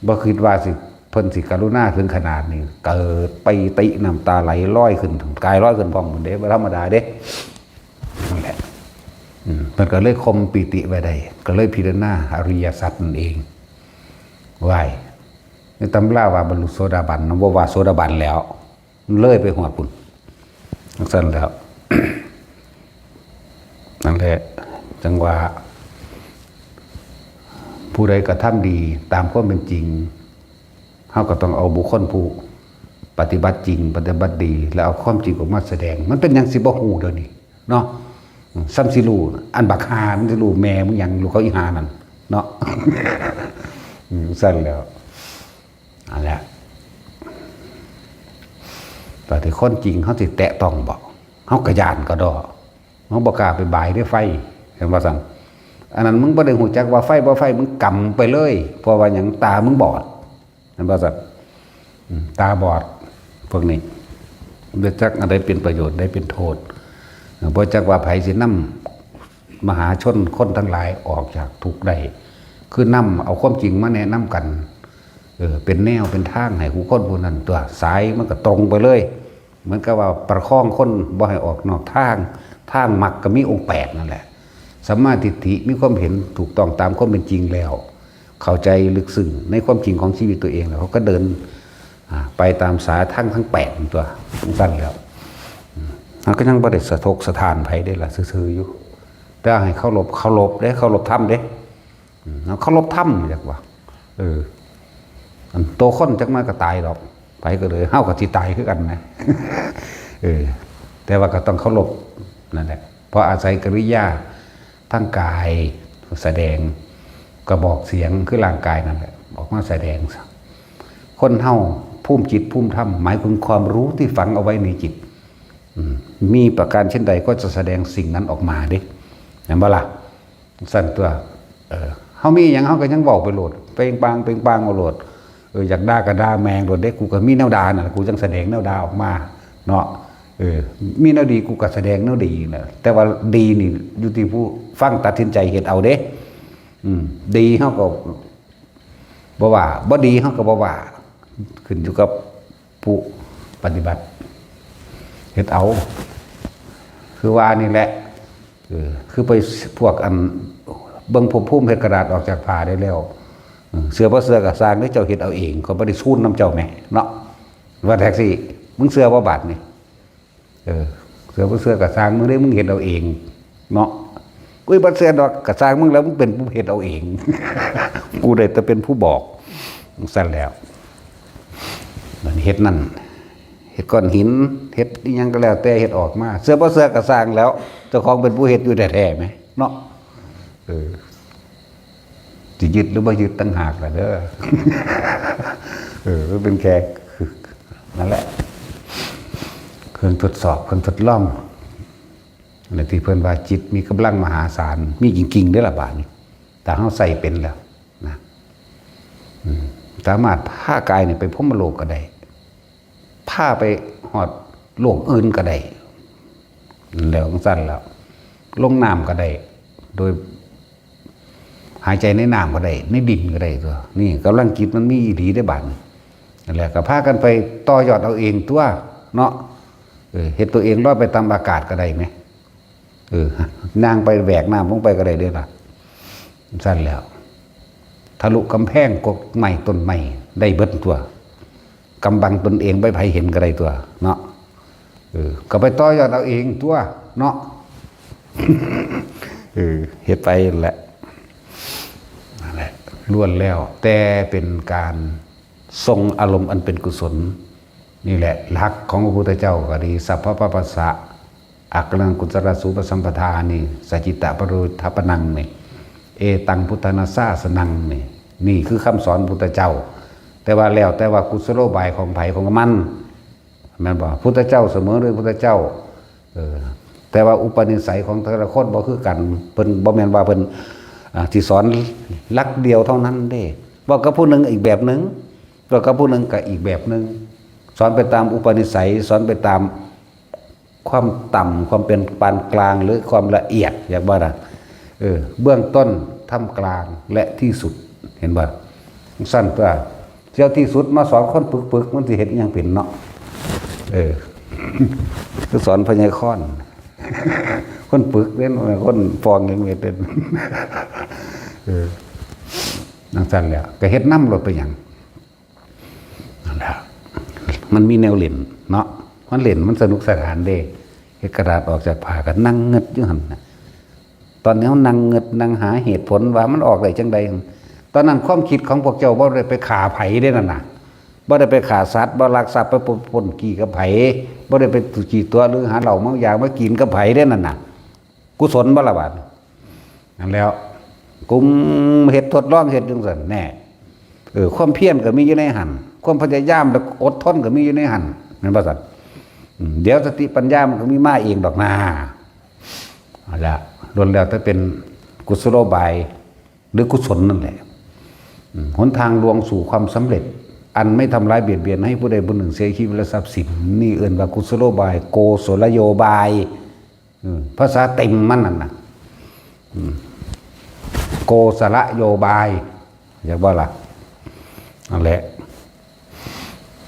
บ่คิดว่าสิ เพิ่นสิกรุณาถึงขนาดนี้ เกิดปีติ น้ำตาไหลลอยขึ้น กายลอยขึ้นพร้อมหมดเด้ บ่ธรรมดาเด้ นั่นแหละ อืม เพิ่นก็เลยข่มปีติไว้ได้ ก็เลยพิจารณาอริยสัจนั่นเอง ไว้ ในตำราว่าบรรลุโสดาบันนะ บ่ว่าโสดาบันแล้ว เลยไปฮอดพุ้น จั่งซั้นแล้ว นั่นแหละ จั่งว่า ผู้ใดกระทำดีตามความเป็นจริง เฮาก็ต้องเอาบุคคลผู้ปฏิบัติจริง ปฏิบัติดี แล้วเอาความจริงออกมาแสดง มันเป็นหยังสิบ่ฮู้เดี๋ยวนี้เนาะ ซ้ำสิรู้ อันบักห่ามันสิรู้แม่มึงหยัง ลูกเขาอีห่านั่นเนาะ อืม ซั้นแล้ว นั่นแหละ แต่ที่คนจริงเขาสิแตะต้องบ่ เขาก็ย้านกะด้อ เขาบ่กล้าไปบายเด้อไฟ เห็นบ่ซั่น อันนั้นมึงบ่ได้ฮู้จักว่าไฟบ่ไฟ มึงกำไปเลย เพราะว่าหยัง ตามึงบอด เห็นบ่ซั่น อืม ตาบอด พวกนี้ บ่จักอันใดเป็นประโยชน์ อันใดเป็นโทษ บ่จักว่าไผสินำ มหาชนคนทั้งหลายออกจากทุกข์ได้ คือนำเอาความจริงมาแนะนำกัน เออ เป็นแนวเป็นทางให้ผู้คนผู้นั้นตัว สายมันก็ตรงไปเลย เหมือนกับว่าประคองคนบ่ให้ออกนอกทาง ทางมรรคก็มีองค์แปดนั่นแหละ สัมมาทิฏฐิ มีความเห็นถูกต้องตามความเป็นจริงแล้ว เข้าใจลึกซึ้งในความจริงของชีวิตตัวเองแล้ว เขาก็เดิน อ่า ไปตามสายทางทั้งแปดตัว จั่งซั้นแล้ว อืม มันก็ยังบ่ได้สะทกสะท้านไผเด้ล่ะ ซื่อๆอยู่ แต่ให้เคารพ เคารพเด้ เคารพธรรมเด้ อืม เคารพธรรมจักว่า เออ อันโตคนจักหน่อยก็ตายดอก ไผก็เลย เฮาก็สิตายคือกันนะ เออ แต่ว่าก็ต้องเคารพนั่นแหละ เพราะอาศัยกิริยาทางกายแสดง กระบอกเสียงคือร่างกายนั่นแหละ ออกมาแสดง คนเฮาภูมิจิตภูมิธรรม หมายถึงความรู้ที่ฝังเอาไว้ในจิต อืม มีประการเช่นใดก็จะแสดงสิ่งนั้นออกมาเด้ เห็นบ่ล่ะ ซั่นตัว เออ เฮามีหยังเฮาก็ยังเว้าไปโลด เปล่งปลั่ง เปล่งปลั่งเอาโลด เออ อยากด่าก็ด่าแม่งโลดเด้ กูก็มีแนวด่าน่ะ กูจั่งแสดงแนวด่าออกมา เนาะ เออ มีแนวดีกูก็แสดงแนวดีน่ะ แต่ว่าดีนี่อยู่ที่ผู้ฟังตัดสินใจเฮ็ดเอาเด้ อืม ดีเฮาก็บ่ว่า บ่ดีเฮาก็บ่ว่า ขึ้นอยู่กับผู้ปฏิบัติ เฮ็ดเอา คือว่านี่แหละ เออ คือไปพวกอันเบิ่งภพภูมิเฮ็ดกระดาษออกจากผ้าได้แล้ว เออ เชื่อบ่เชื่อก็ซ่างเด้อ เจ้าเฮ็ดเอาเอง เขาบ่ได้ซูนนำเจ้าแหมเนาะ ว่าแท็กซี่ มึงเชื่อบ่บาดนี่ เออ เชื่อบ่เชื่อก็ซ่างมึงเด้อ มึงเฮ็ดเอาเองเนาะ อุ้ย บ่เชื่อดอก ก็ซ่างมึงแล้ว มึงเป็นผู้เฮ็ดเอาเอง กูได้แต่เป็นผู้บอก ซั่นแล้ว มันเฮ็ดนั่น เฮ็ดก้อนหิน เฮ็ดอิหยังก็แล้วแต่เฮ็ดออกมา เชื่อบ่เชื่อก็ซ่างแล้ว เจ้าของเป็นผู้เฮ็ดอยู่แท้ๆแหมเนาะ เออ สิยึดหรือบ่ยึดต่างหากล่ะเด้อ เออ มันเป็นแค่ นั่นแหละ เครื่องทดสอบ เครื่องทดลอง ในที่เพิ่นว่าจิตมีกำลังมหาศาล มีจริงๆ เด้อล่ะบาดนี้ ถ้าเฮาใช้เป็นแล้วนะ อืม สามารถพากายนี่ไปพรหมโลกก็ได้ พาไปฮอดโลกอื่นก็ได้ แล้วจั่งซั่นแล้ว ลงน้ำก็ได้ โดย หายใจในน้ำก็ได้ ในดินก็ได้ตั๊ว นี่กำลังจิตมันมีอีหลีเด้บาดนี้ นั่นแหละ ก็พากันไปต่อยอดเอาเองตั๊วเนาะ เออ เฮ็ดตัวเองลอยไปตามอากาศก็ได้แหม เออ ย่างไปแหวกน้ำลงไปก็ได้เด้ล่ะ ซั่นแล้ว ทะลุกำแพงกกไม้ต้นไม้ได้เบิดตั๊ว กำบังตนเองไปไผเห็นก็ได้ตั๊วเนาะ เออ ก็ไปต่อยอดเอาเองตั๊วเนาะ เออ เฮ็ดไปนั่นแหละ นั่นแหละ ล้วนแล้วแต่เป็นการส่งอารมณ์อันเป็นกุศล นี่แหละหลักของพระพุทธเจ้าก็ดี สัพพะปะปัสสะ อักขะนังกุศลสูปสัมปทานี่ สัจจิตะปริโยธาปะนังนี่ เอตังพุทธานาสาสนังนี่ นี่คือคำสอนพุทธเจ้า แต่ว่าแล้วแต่ว่ากุศโลบายของไผของมัน แม่นบ่ พุทธเจ้าเสมอด้วยพุทธเจ้า เออ แต่ว่าอุปนิสัยของแต่ละคนบ่คือกัน เพิ่นบ่แม่นว่าเพิ่น อ่า สิสอนหลักเดียวเท่านั้นเด้ เว้ากับผู้หนึ่งอีกแบบหนึ่ง เว้ากับผู้หนึ่งก็อีกแบบหนึ่ง สอนไปตามอุปนิสัย สอนไปตามความต่ำ ความเป็นปานกลาง หรือความละเอียด อยากว่านะ เออ เบื้องต้น ท่ามกลาง และที่สุด เห็นบ่ ซั่นตั๊ว เจ้าที่สุดมาสอนคนปึกๆ มันสิเฮ็ดหยังเป็นเนาะ เออ คือสอนพญาคอน คนปึกเด้ คนฟองยังเม็ดเด้ เออ จั่งซั่นแหละ ก็เฮ็ดนำโลดไปหยัง นั่นแหละ มันมีแนวเล่นเนาะ มันเล่น มันสนุกสนานเด้ เฮ็ดกระดาษออกจากผ้าก็นั่งเงิดอยู่หั่นน่ะ ตอนนี้เฮานั่งเงิดนั่งหาเหตุผลว่ามันออกได้จั่งใด ตอนนั้นความคิดของพวกเจ้าบ่ได้ไปฆ่าไผเด้นั่นน่ะ บ่ได้ไปฆ่าสัตว์ บ่ลักทรัพย์ ไปปล้นจี้กับไผ บ่ได้ไปจี้ตั๋วหรือหาเหล้าเมายามากินกับไผเด้นั่นน่ะ กุศลบ่ล่ะบาดนี้ นั่นแล้ว กุมเฮ็ดทดลองเฮ็ดจั่งซั่นแน่ เออ ความเพียรก็มีอยู่ในหั่น ความพยายามและอดทนก็มีอยู่ในหั่น แม่นบ่ซั่น อืม เดี๋ยวสติปัญญามันก็มีมาเองดอกนา เอาละ ล้วนแล้วแต่เป็นกุศโลบาย หรือกุศลนั่นแหละ อืม หนทางลวงสู่ความสำเร็จ อันไม่ทำร้ายเบียดเบียนให้ผู้ใดผู้หนึ่งเสียชีวิตและทรัพย์สิน นี่เอิ้นว่ากุศโลบาย โกศลโยบาย อืม ภาษาเต็มมันนั่นน่ะ อืม โกศลโยบาย อยากว่าล่ะ นั่นแหละ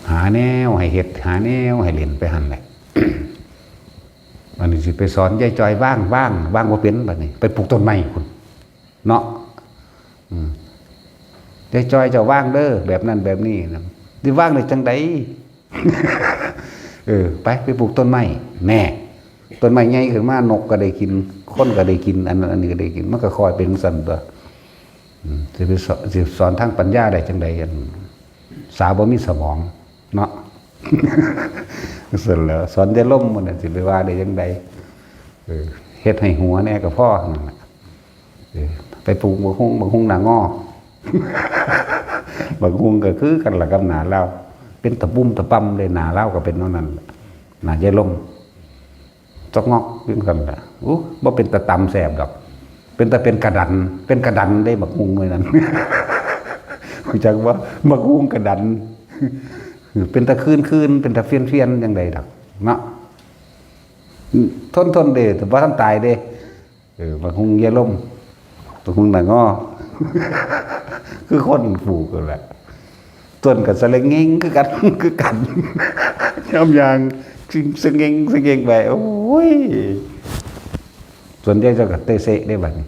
หาแนวให้เฮ็ด หาแนวให้เล่นไปหั่นแหละ อันนี้สิไปสอนยายจอยว่าง ว่าง ว่างบ่เป็นบัดนี้ ไปปลูกต้นไม้พุ้น เนาะ อืม ยายจอยเจ้าว่างเด้อ แบบนั้นแบบนี้นะ สิว่างได้จั่งใด เออ ไป ไปปลูกต้นไม้ แน่ ต้นไม้ใหญ่ขึ้นมา นกก็ได้กิน คนก็ได้กิน อันนั้นอันนี้ก็ได้กิน มันก็ค่อยเป็นจั่งซั่นตั๊ว อืม สิไปสอน สิสอนทางปัญญาได้จั่งใด อันสาวบ่มีสมอง เนาะ ซั่นแหล้ว สอนยายลมมันน่ะ สิไปว่าได้จั่งใด เออ เฮ็ดให้หัวแน่ก็พอนั่นน่ะ เออ ไปปลูกบักฮุ่ง บักฮุ่งหน้างอ บักฮุ่งก็คือกันล่ะกับหน้าลาว เป็นตะปุ่มตะป่ำเลย หน้าลาวก็เป็นแนวนั้น หน้ายายลม จอกงอกคือกันล่ะ อู้ บ่เป็นตาตำแซ่บดอก เป็นตาเป็นกระดัน เป็นกระดันเด้บักฮุ่งหน่วยนั้น รู้จักบ่ บักฮุ่งกระดัน เป็นตาคืนคืน เป็นตาเฟียนเฟียนจั่งใดดอก เนาะ ทนทนเด้ แต่บ่ทันตายเด้ เออ บักฮุ่งยายลม บักฮุ่งหน้างอ คือคนปลูกนั่นแหละ ต้นก็สะเล็งเงงคือกัน คือกัน ยามย่างสะเงงสะเงงไป โอ้ย ส่วนใหญ่เจ้าก็เตะเสะได้บัดนี้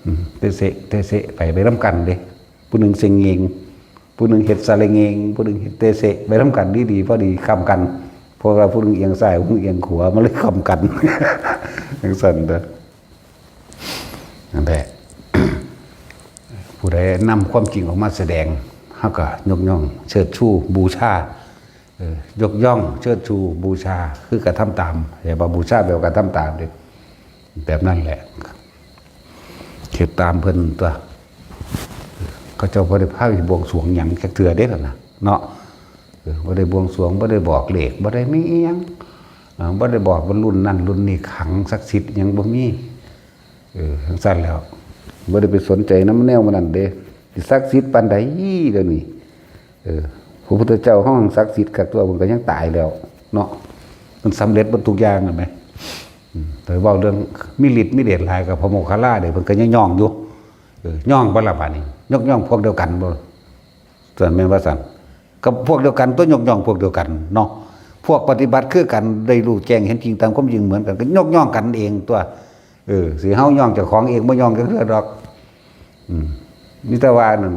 อืม เตะเสะ เตะเสะไป ไปนำกันเด้ ผู้หนึ่งเซ็งเงง ผู้หนึ่งเฮ็ดสะเล็งเงง ผู้หนึ่งเฮ็ดเตะเสะ ไปนำกันดีๆ พอดีค้ำกัน เพราะว่าผู้หนึ่งเอียงซ้าย ผู้หนึ่งเอียงขวา มันเลยค้ำกัน จั่งซั่นเด้อ นั่นแหละ ผู้ใดนำความจริงออกมาแสดง เฮาก็ยกย่องเชิดชูบูชา เออ ยกย่องเชิดชูบูชา คือกระทำตาม เรียกว่าบูชาแปลว่ากระทำตามเด้ แบบนั้นแหละ เฮ็ดตามเพิ่นตั๊ว เขาเจ้าบ่ได้พาไปบวงสรวงหยังจักเทื่อเด้ล่ะนะ เนาะ เออ บ่ได้บวงสรวง บ่ได้บอกเลข บ่ได้มีอิหยัง อ่า บ่ได้บอกว่ารุ่นนั้นรุ่นนี้ขลังศักดิ์สิทธิ์อิหยังบ่มี เออ จั่งซั้นแล้ว บ่ได้ไปสนใจนำแนวมันนั้นเด้ สิศักดิ์สิทธิ์ปานใดเดี๋ยวนี้ เออ พระพุทธเจ้าเฮาศักดิ์สิทธิ์คักตัว เพิ่นก็ยังตายแล้วเนาะ มันสำเร็จเบิดทุกอย่างแล้วแหม อืม แต่เว้าเรื่องมีฤทธิ์มีเดชหลายกับพระโมคคัลลาเด้ เพิ่นก็ยังย่องอยู่ เออ ย่องบ่ล่ะบาดนี้ ยกย่องพวกเดียวกันบ่ ซั่นแม่นว่าซั่น กับพวกเดียวกันตัวยกย่องพวกเดียวกันเนาะ พวกปฏิบัติคือกัน ได้รู้แจ้งเห็นจริงตามความจริงเหมือนกัน ก็ยกย่องกันเองตัว เออ สิเฮาย่องเจ้าของเองบ่ย่องจักเทื่อดอก อืม มีแต่ว่านั่น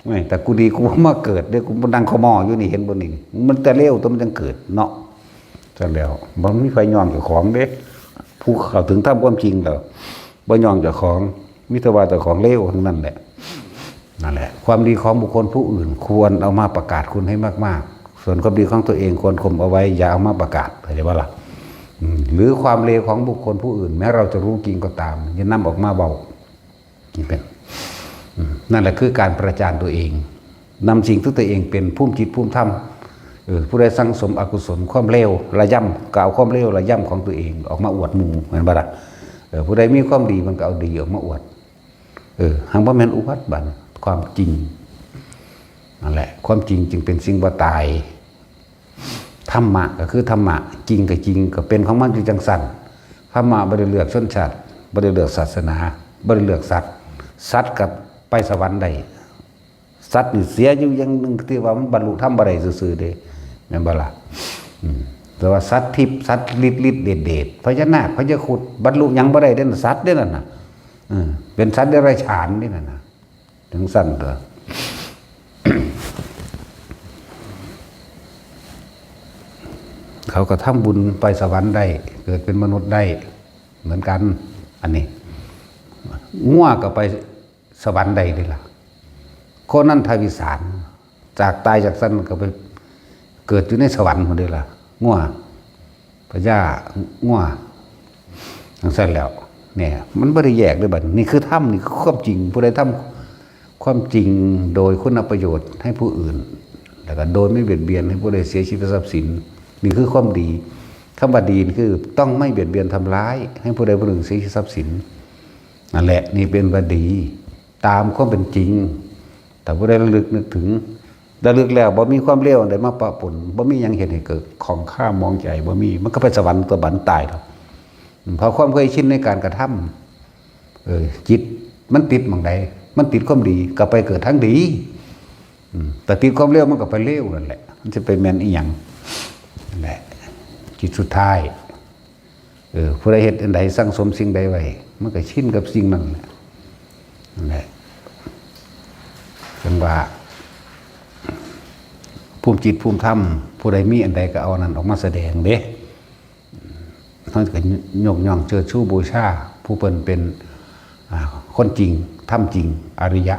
แม่ง แต่กูดีกูบ่มาเกิดเด้ กูมานั่งขมออยู่นี่ เห็นบ่นี่ มันแต่เลวตัวมันจั่งเกิดเนาะ ซั่นแล้ว บ่มีไผย่องเจ้าของเด้ ผู้เข้าถึงธรรมความจริงแล้ว บ่ย่องเจ้าของ มีแต่ว่าเจ้าของเลวทั้งนั้นแหละ นั่นแหละ ความดีของบุคคลผู้อื่นควรเอามาประกาศคุณให้มากๆ ส่วนความดีของตัวเองควรข่มเอาไว้ อย่าเอามาประกาศ เข้าใจบ่ล่ะ อืม หรือความเลวของบุคคลผู้อื่น แม้เราจะรู้จริงก็ตาม อย่านำออกมาเว้า นี่เป็น อืม นั่นแหละคือการประจานตัวเอง นำสิ่งที่ตัวเองเป็นภูมิจิตภูมิธรรม เออ ผู้ใดสั่งสมอกุศลความเลวระย่ำ ก็เอาความเลวระย่ำของตัวเองออกมาอวดหมู่ แม่นบ่ล่ะ เออ ผู้ใดมีความดีมันก็เอาดีออกมาอวด เออ หังบ่แม่นอวดบัด ความจริง นั่นแหละ ความจริงจึงเป็นสิ่งบ่ตาย ธรรมะก็คือธรรมะ จริงก็จริง ก็เป็นของมันอยู่จั่งซั้น ธรรมะบ่ได้เลือกชนชาติ บ่ได้เลือกศาสนา บ่ได้เลือกสัตว์ สัตว์ก็ไปสวรรค์ได้ สัตว์นี่เสียอยู่อย่างหนึ่งที่ว่ามันบรรลุธรรมบ่ได้ซื่อๆเด้ แม่นบ่ล่ะ อืม แต่ว่าสัตว์ทิพย์ สัตว์ฤทธิ์ฤทธิ์เดชเดช พญานาค พญาครุฑ บรรลุหยังบ่ได้เด้ สัตว์เด้นั่นน่ะ เออ เป็นสัตว์เดรัจฉานเด้นั่นน่ะ จั่งซั้นตัว เขาก็ทำบุญไปสวรรค์ได้ เกิดเป็นมนุษย์ได้ เหมือนกัน อันนี้ งัวก็ไปสวรรค์ได้เด้ล่ะ โคนันทวิสาร จากตายจากซั้นก็ไปเกิดอยู่ในสวรรค์พุ้นเด้ล่ะ งัว พญางัว จั่งซั้นแล้ว เนี่ย มันบ่ได้แยกเด้บัดนี้ นี่คือธรรม นี่คือความจริง ผู้ใดทำความจริงโดยคุณประโยชน์ให้ผู้อื่น แล้วก็โดยไม่เบียดเบียนให้ผู้ใดเสียชีวิตทรัพย์สิน นี่คือความดี คำว่าดีนี่คือต้องไม่เบียดเบียนทำร้ายให้ผู้ใดผู้หนึ่งเสียชีวิตทรัพย์สิน นั่นแหละ นี่เป็นว่าดี ตามความเป็นจริง แต่ผู้ใดระลึกนึกถึง ระลึกแล้วบ่มีความเลวอันใดมาปะปน บ่มีหยังเฮ็ดให้เกิดข้องคาหมองใจ บ่มี มันก็ไปสวรรค์ตัวบัดตายดอก เพราะความเคยชินในการกระทำ เออ จิตมันติดหม่องใด มันติดความดี ก็ไปเกิดทางดี อืม แต่ติดความเลวมันก็ไปเลวนั่นแหละ มันจะไปแม่นอีหยัง นั่นแหละ จิตสุดท้าย เออ ผู้ใดเฮ็ดอันใดสั่งสมสิ่งใดไว้ มันก็ชินกับสิ่งนั้นแหละ นั่นแหละ จั่งว่า ภูมิจิตภูมิธรรม ผู้ใดมีอันใดก็เอาอันนั้นออกมาแสดงเด้ เฮาก็ยกย่องเชิดชูบูชา ผู้เพิ่นเป็น อ่า คนจริง ธรรมจริง อริยะ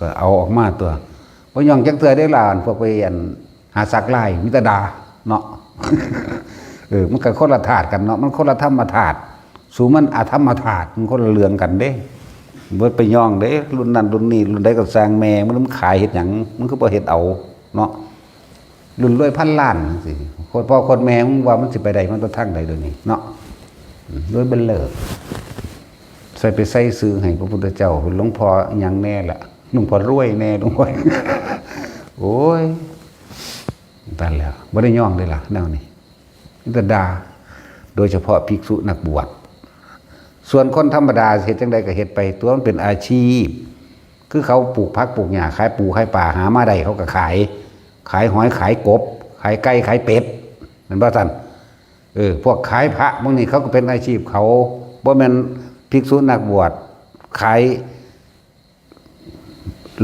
ก็เอาออกมาตัว บ่ย่องจักเทื่อเด้ล่ะ พวกไปอัน หาสักลาย มีแต่ด่าเนาะ เออ มันก็คนละธาตุกันเนาะ มันคนละธรรมธาตุ สูมันอธรรมธาตุ มันคนละเรื่องกันเด้ เบิดไปย่องเด้ รุ่นนั้นรุ่นนี้ รุ่นใดก็ซ่างแม่ มัน มันขายเฮ็ดหยัง มันคือบ่เฮ็ดเอาเนาะ รุ่นรวยพันล้านจั่งซี้ โคตรพ่อโคตรแม่ มึงว่ามันสิไปได้มันไปทางใดเดี๋ยวนี้เนาะ อืม รวยเบิ่นเลิศ ใส่ไปใส่ชื่อให้พระพุทธเจ้า หลวงพ่อหยังแน่ล่ะ หลวงพ่อรวยแน่ หลวงพ่อ โอ้ย นั่นแหละ บ่ได้ย่องเด้ล่ะ แนวนี้ มีแต่ด่า โดยเฉพาะภิกษุนักบวช ส่วนคนธรรมดาเฮ็ดจั่งใดก็เฮ็ดไป ตัวมันเป็นอาชีพ คือเขาปลูกผักปลูกหญ้า ขายปูขายปลา หามาได้เขาก็ขาย ขายหอยขายกบ ขายไก่ขายเป็ด แม่นบ่ซั่น เออ พวกขายพระพวกนี้เขาก็เป็นอาชีพเขา บ่แม่นภิกษุนักบวช ขาย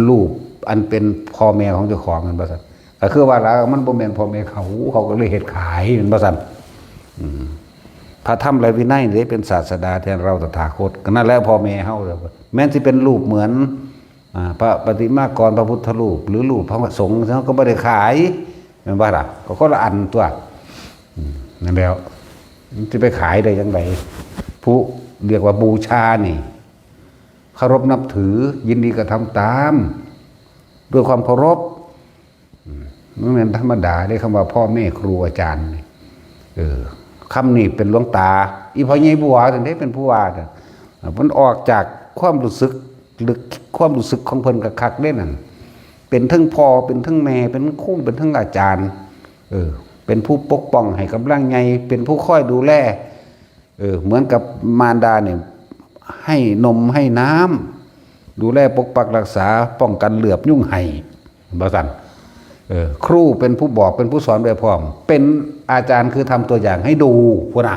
รูปอันเป็นพ่อแม่ของเจ้าของ แม่นบ่ซั่น ก็คือว่าล่ะ มันบ่แม่นพ่อแม่เขา เขาก็เลยเฮ็ดขาย แม่นบ่ซั่น อืม พระธรรมและวินัยนี่เป็นศาสดาแทนเราตถาคต ก็นั่นแหละพ่อแม่เฮา แม้นสิเป็นรูปเหมือน อ่า พระปฏิมากรพระพุทธรูป หรือรูปพระสงฆ์ เฮาก็บ่ได้ขาย แม่นบ่ล่ะ ก็คนละอันตัว อืม นั่นแหล้ว มันสิไปขายได้จั่งใด ผู้เรียกว่าบูชานี่ เคารพนับถือ ยินดีกระทำตาม ด้วยความเคารพ อืม มันเป็นธรรมดาได้คำว่าพ่อแม่ครูอาจารย์นี่ เออ คำนี้เป็นหลวงตา อีพ่อใหญ่บัวนั่นเด้เป็นผู้ว่าน่ะ มันออกจากความรู้สึกลึก ความรู้สึกของเพิ่นกะคักเด้นั่น เป็นทั้งพ่อ เป็นทั้งแม่ เป็นทั้งครู เป็นทั้งอาจารย์ เออ เป็นผู้ปกป้องให้กำลังใหญ่ เป็นผู้คอยดูแล เออ เหมือนกับมารดาเนี่ย ให้นมให้น้ำ ดูแลปกปักรักษา ป้องกันเหลือบยุงไห่ บ่ซั่น เออ ครูเป็นผู้บอก เป็นผู้สอนโดยพร้อม เป็นอาจารย์คือทำตัวอย่างให้ดู พุ้นน่ะ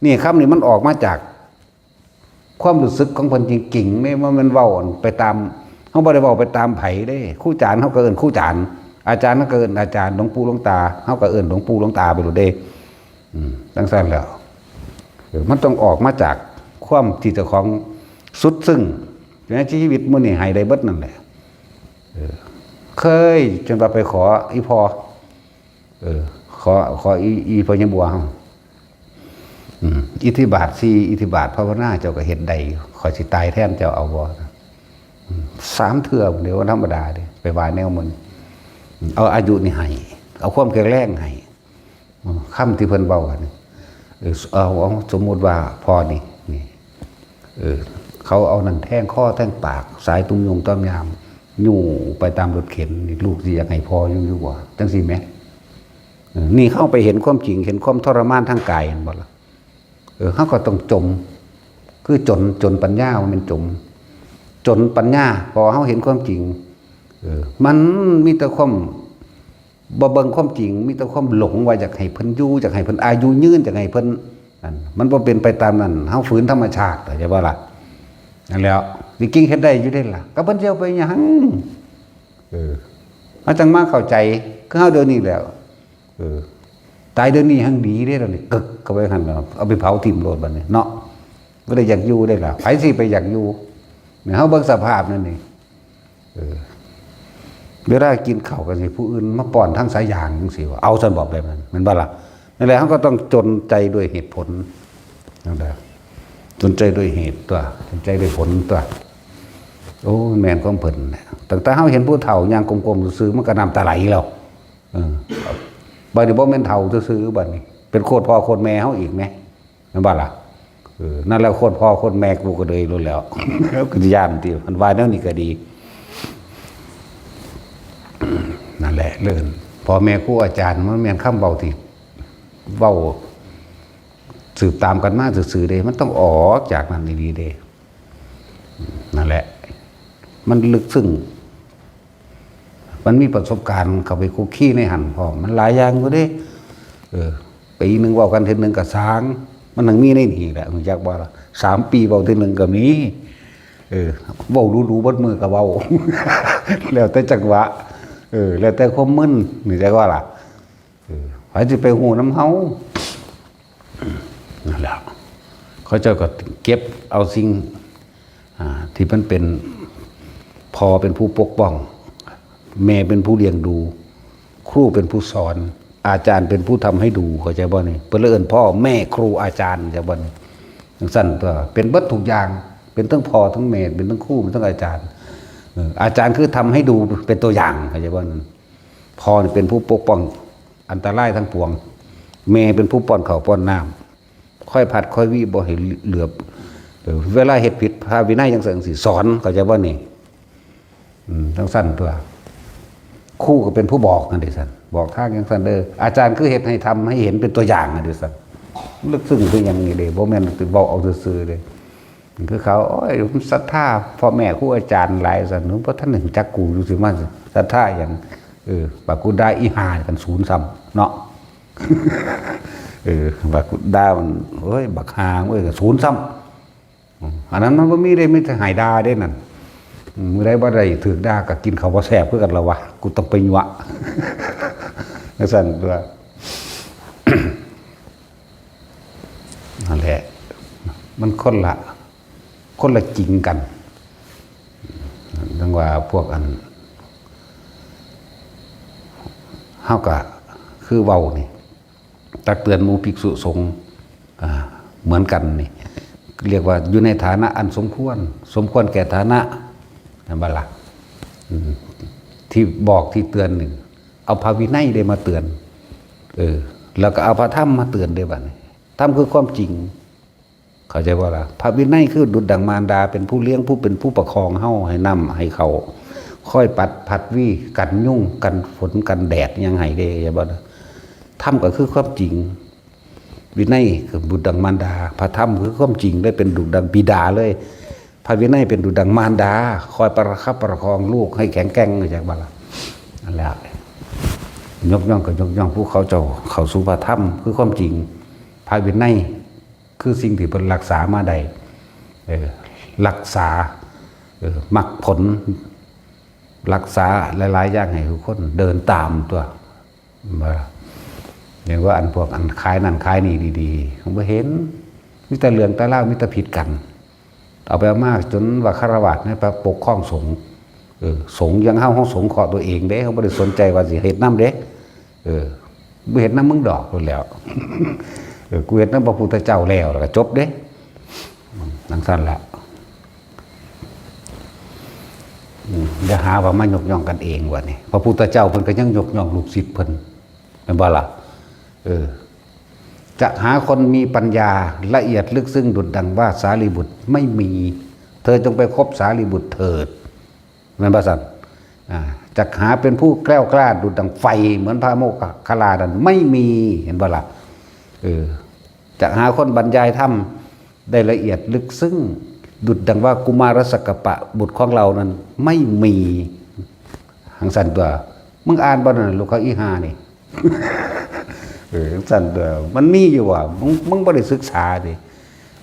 นี่คำนี้มันออกมาจากความรู้สึกของเพิ่นจริงๆ นี่มันแม่นเว้าไปตาม เฮาบ่ได้เว้าไปตามไผเด้ ครูอาจารย์เฮาก็เอิ้นครูอาจารย์ อาจารย์เฮาก็เอิ้นอาจารย์ หลวงปู่หลวงตา เฮาก็เอิ้นหลวงปู่หลวงตาไปโลดเด้ อืม จั่งซั่นแหล้ว เออ มันต้องออกมาจากความที่เจ้าของสุดซึ้ง ในชีวิตมื้อนี้ให้ได้เบิดนั่นแหละ เออ เคยจนว่าไปขออีพ่อ เออ ขอ ขออี อีพ่อใหญ่บัวเฮา อืม อิทธิบาทสี่ อิทธิบาทภาวนาเจ้าก็เฮ็ดได้อยู่ ข้อยสิตายแทนเจ้าเอาบ่ อืม สามเทื่อเด้ บ่ธรรมดาเด้ ไปว่าแนวมัน อืม เอาอายุนี่ให้ เอาความแข็งแรงให้ อืม คำที่เพิ่นเว้ากันนี่ เออ เอา เอา สมมุติว่าพ่อนี่ นี่ เออ เขาเอานั่นแทงคอแทงปาก สายตุ้มยมต้อมยาม ยู้ไปตามรถเข็น นี่ลูกสิอยากให้พ่ออยู่อยู่บ่ จั่งซี้แหม เออ นี่เฮาไปเห็นความจริง เห็นความทรมานทางกาย เห็นบ่ล่ะ เออ เฮาก็ต้องจม คือจน จนปัญญา บ่แม่นจม จนปัญญา เพราะเฮาเห็นความจริง เออ มันมีแต่ความบ่เบิ่งความจริง มีแต่ความหลงว่าอยากให้เพิ่นอยู่ อยากให้เพิ่นอายุยืน อยากให้เพิ่นนั่น มันบ่เป็นไปตามนั้น เฮาฝืนธรรมชาติ เข้าใจบ่ล่ะ นั่นแหล้ว จริงๆ เฮ็ดได้อยู่เด้ล่ะ ก็เพิ่นสิเอาไปหยัง เออ เฮาจั่งมาเข้าใจ คือเฮาเดี๋ยวนี้แหล้ว เออ ตายเดี๋ยวนี้แฮ่งดีเด้ เดี๋ยวนี้ กึกเข้าไปหั่นแล้ว เอาไปเผาถิ่มโลดบัดนี้เนาะ บ่ได้อยากอยู่เด้ล่ะ ไผสิไปอยากอยู่ เนี่ย เฮาเบิ่งสภาพนั่นนี่ เออ เวลากินข้าวกันสิ ผู้อื่นมาป้อนทางสายยางจั่งซี้ว่า เอาซั่นบ่ แบบนั้น แม่นบ่ล่ะ นั่นแหละ เฮาก็ต้องจนใจด้วยเหตุผล นั่นแหละ จนใจด้วยเหตุตั๊ว จนใจด้วยผลตั๊ว โอ้ แม่นของเพิ่นแหละ ตั้งแต่เฮาเห็นผู้เฒ่าย่างก้มๆซื่อๆ มันก็น้ำตาไหลแล้ว เออ บัดนี้บ่แม่นเฒ่าซื่อๆ บัดนี้ เป็นโคตรพ่อโคตรแม่เฮาอีกแหม แม่นบ่ล่ะ เออ นั่นแหละโคตรพ่อโคตรแม่กูก็เลยรู้แล้ว แล้วก็ย้านติ มันว่าแนวนี้ก็ดี นั่นแหละ เรื่องพ่อแม่ครูอาจารย์ มันแม่นคำเว้าที่เว้าสืบตามกันมาซื่อๆเด้ มันต้องออกจากนั้นอีหลีเด้ นั่นแหละ มันลึกซึ้ง มันมีประสบการณ์เข้าไปคุกคีในหั่นพร้อม มันหลายอย่างอยู่เด้ เออ ปีหนึ่งเว้ากันเทื่อหนึ่งก็สาง มันต้องมีในนี่แหละ รู้จักบ่ล่ะ สามปีเว้าเทื่อหนึ่งก็มี เออ เว้าดูๆ เบิดมื้อก็เว้า แล้วแต่จังหวะ เออ แล้วแต่ความมึน รู้จักบ่ล่ะ เออ ไผสิไปฮู้นำเฮา นั่นแหละ เขาเจ้าก็เก็บเอาสิ่ง อ่า ที่มันเป็น พ่อเป็นผู้ปกป้อง แม่เป็นผู้เลี้ยงดู ครูเป็นผู้สอน อาจารย์เป็นผู้ทำให้ดู เข้าใจบ่นี่ เพิ่นเลยเอิ้นพ่อแม่ครูอาจารย์ เข้าใจบ่นี่ จั่งซั่นตั๊ว เป็นเบิดทุกอย่าง เป็นทั้งพ่อทั้งแม่ เป็นทั้งครู เป็นทั้งอาจารย์ เออ อาจารย์คือทำให้ดูเป็นตัวอย่าง เข้าใจบ่นั่น พ่อนี่เป็นผู้ปกป้องอันตรายทั้งปวง แม่เป็นผู้ป้อนข้าวป้อนน้ำ คอยผัดคอยวีบ่ให้เหลือบ เออ เวลาเฮ็ดผิดพระวินัยจั่งซั่นจั่งซี้ สอน เข้าใจบ่นี่ อืม จั่งซั่นตั๊ว ครูก็เป็นผู้บอกนั่นเด้ซั่น บอกทางจั่งซั่นเด้อ อาจารย์คือเฮ็ดให้ทำให้เห็นเป็นตัวอย่างนั่นเด้ซั่น ลึกซึ้งคือหยังนี่เด้ บ่แม่นสิเว้าเอาซื่อๆเด้ คือเขา โอ้ย ผมศรัทธาพ่อแม่ครูอาจารย์หลายซั่น บ่ทันได้รู้จักกูอยู่สิมาศรัทธาหยัง เออ บักกูด่าอีห่ากันศูนย์ซ้ำเนาะ เออ บักกูด่ามัน โอ้ย บักห่าเอ้ย ก็ศูนย์ซ้ำ อืม อันนั้นมันบ่มีเด้ มีแต่ให้ด่าเด้นั่น อืม มื้อใดบ่ได้ถูกด่าก็กินข้าวบ่แซ่บคือกันละวะ กูต้องไปยั่ว จั่งซั่นตั๊ว นั่นแหละ มันคนละ คนละจริงกัน จั่งว่าพวกอัน เฮาก็คือเว้านี่ ตักเตือนหมู่ภิกษุสงฆ์ อ่า เหมือนกันนี่ เรียกว่าอยู่ในฐานะอันสมควร สมควรแก่ฐานะ แม่นบ่ล่ะ อืม ที่บอกที่เตือนนี่ เอาพระวินัยได้มาเตือน เออ แล้วก็เอาพระธรรมมาเตือนได้บัดนี้ ธรรมคือความจริง เข้าใจบ่ล่ะ พระวินัยคือดุจดังมารดา เป็นผู้เลี้ยง ผู้เป็นผู้ประคองเฮาให้น้ำให้ข้าว คอยปัดผัดวีกันยุงกันฝนกันแดดหยังให้เด้ เข้าใจบ่ล่ะ ธรรมก็คือความจริง วินัยคือดุจดังมารดา พระธรรมคือความจริง ได้เป็นดุจดังบิดาเลย พระวินัยเป็นดุจดังมารดา คอยประคับประคองลูกให้แข็งแกร่ง เข้าใจบ่ล่ะ นั่นแหละ ยกย่องก็ยกย่องผู้เขาเจ้าเข้าสู่พระธรรมคือความจริง พระวินัยคือสิ่งที่เพิ่นรักษามาได้ เออ รักษา เออ มรรคผล รักษาหลายๆอย่างให้ทุกคนเดินตามตัว บ่ อย่างว่าอันพวกอันขายนั่นขายนี่ดีๆ บ่เห็น มีแต่เรื่องแต่ราว มีแต่ผิดกัน เอาไปเอามาจนว่าฆราวาสเนี่ยไปปกครองสงฆ์ เออ สงฆ์ยังเฮา เฮาสงเคราะห์ตัวเองเด้ เฮาบ่ได้สนใจว่าสิเฮ็ดนำเด้ เออ บ่เฮ็ดนำมึงดอกพู้นแหล้ว เออ กูเฮ็ดนำพระพุทธเจ้าแล้ว แล้วก็จบเด้ จั่งซั้นละ อืม อย่าหาว่ามายกย่องกันเองว่านี่ พระพุทธเจ้าเพิ่นก็ยังยกย่องลูกศิษย์เพิ่น แม่นบ่ล่ะ เออ จะหาคนมีปัญญาละเอียดลึกซึ้งดุจดังว่าสารีบุตรไม่มี เธอจงไปคบสารีบุตรเถิด แม่นบ่ซั่น อ่า จักหาเป็นผู้แกล้วกล้าดุจดังไฟเหมือนพระโมคคัลลานั้นไม่มี เห็นบ่ล่ะ เออ จักหาคนบรรยายธรรมได้ละเอียดลึกซึ้ง ดุจดังว่ากุมารสักกปะบุตรของเรานั้นไม่มี จั่งซั้นตัว มึงอ่านบ่นั่น ลูกเขาอีห่านี่ เออ จั่งซั้นตัว มันมีอยู่ว่ะ มึง มึงบ่ได้ศึกษาติ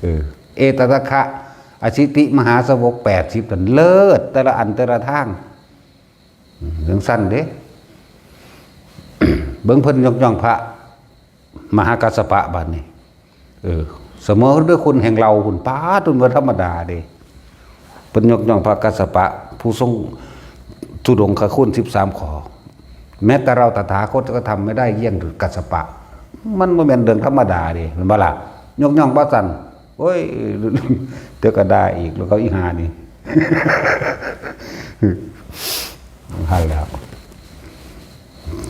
เออ เอตทัคคะ อสิติมหาสาวกแปดสิบนั่น เลิศ แต่ละอันแต่ละทาง อืม จั่งซั้นเด้ เบิ่งเพิ่นยกย่องพระมหากัสสปะบัดนี้ เออ เสมอด้วยคุณแห่งเรา คุณ ป๊าด เพิ่นบ่ธรรมดาเด้ เพิ่นยกย่องพระกัสสปะ ผู้ทรงธุดงคคุณสิบสามข้อ แม้แต่เราตถาคตก็ทำไม่ได้เยี่ยงดุจกัสสปะ มันบ่แม่นเรื่องธรรมดาเด้ แม่นบ่ล่ะ ยกย่องบ่ซั่น โอ้ย เดี๋ยวก็ด่าอีก แล้วเขาอีห่านี่ หั้นแหล้ว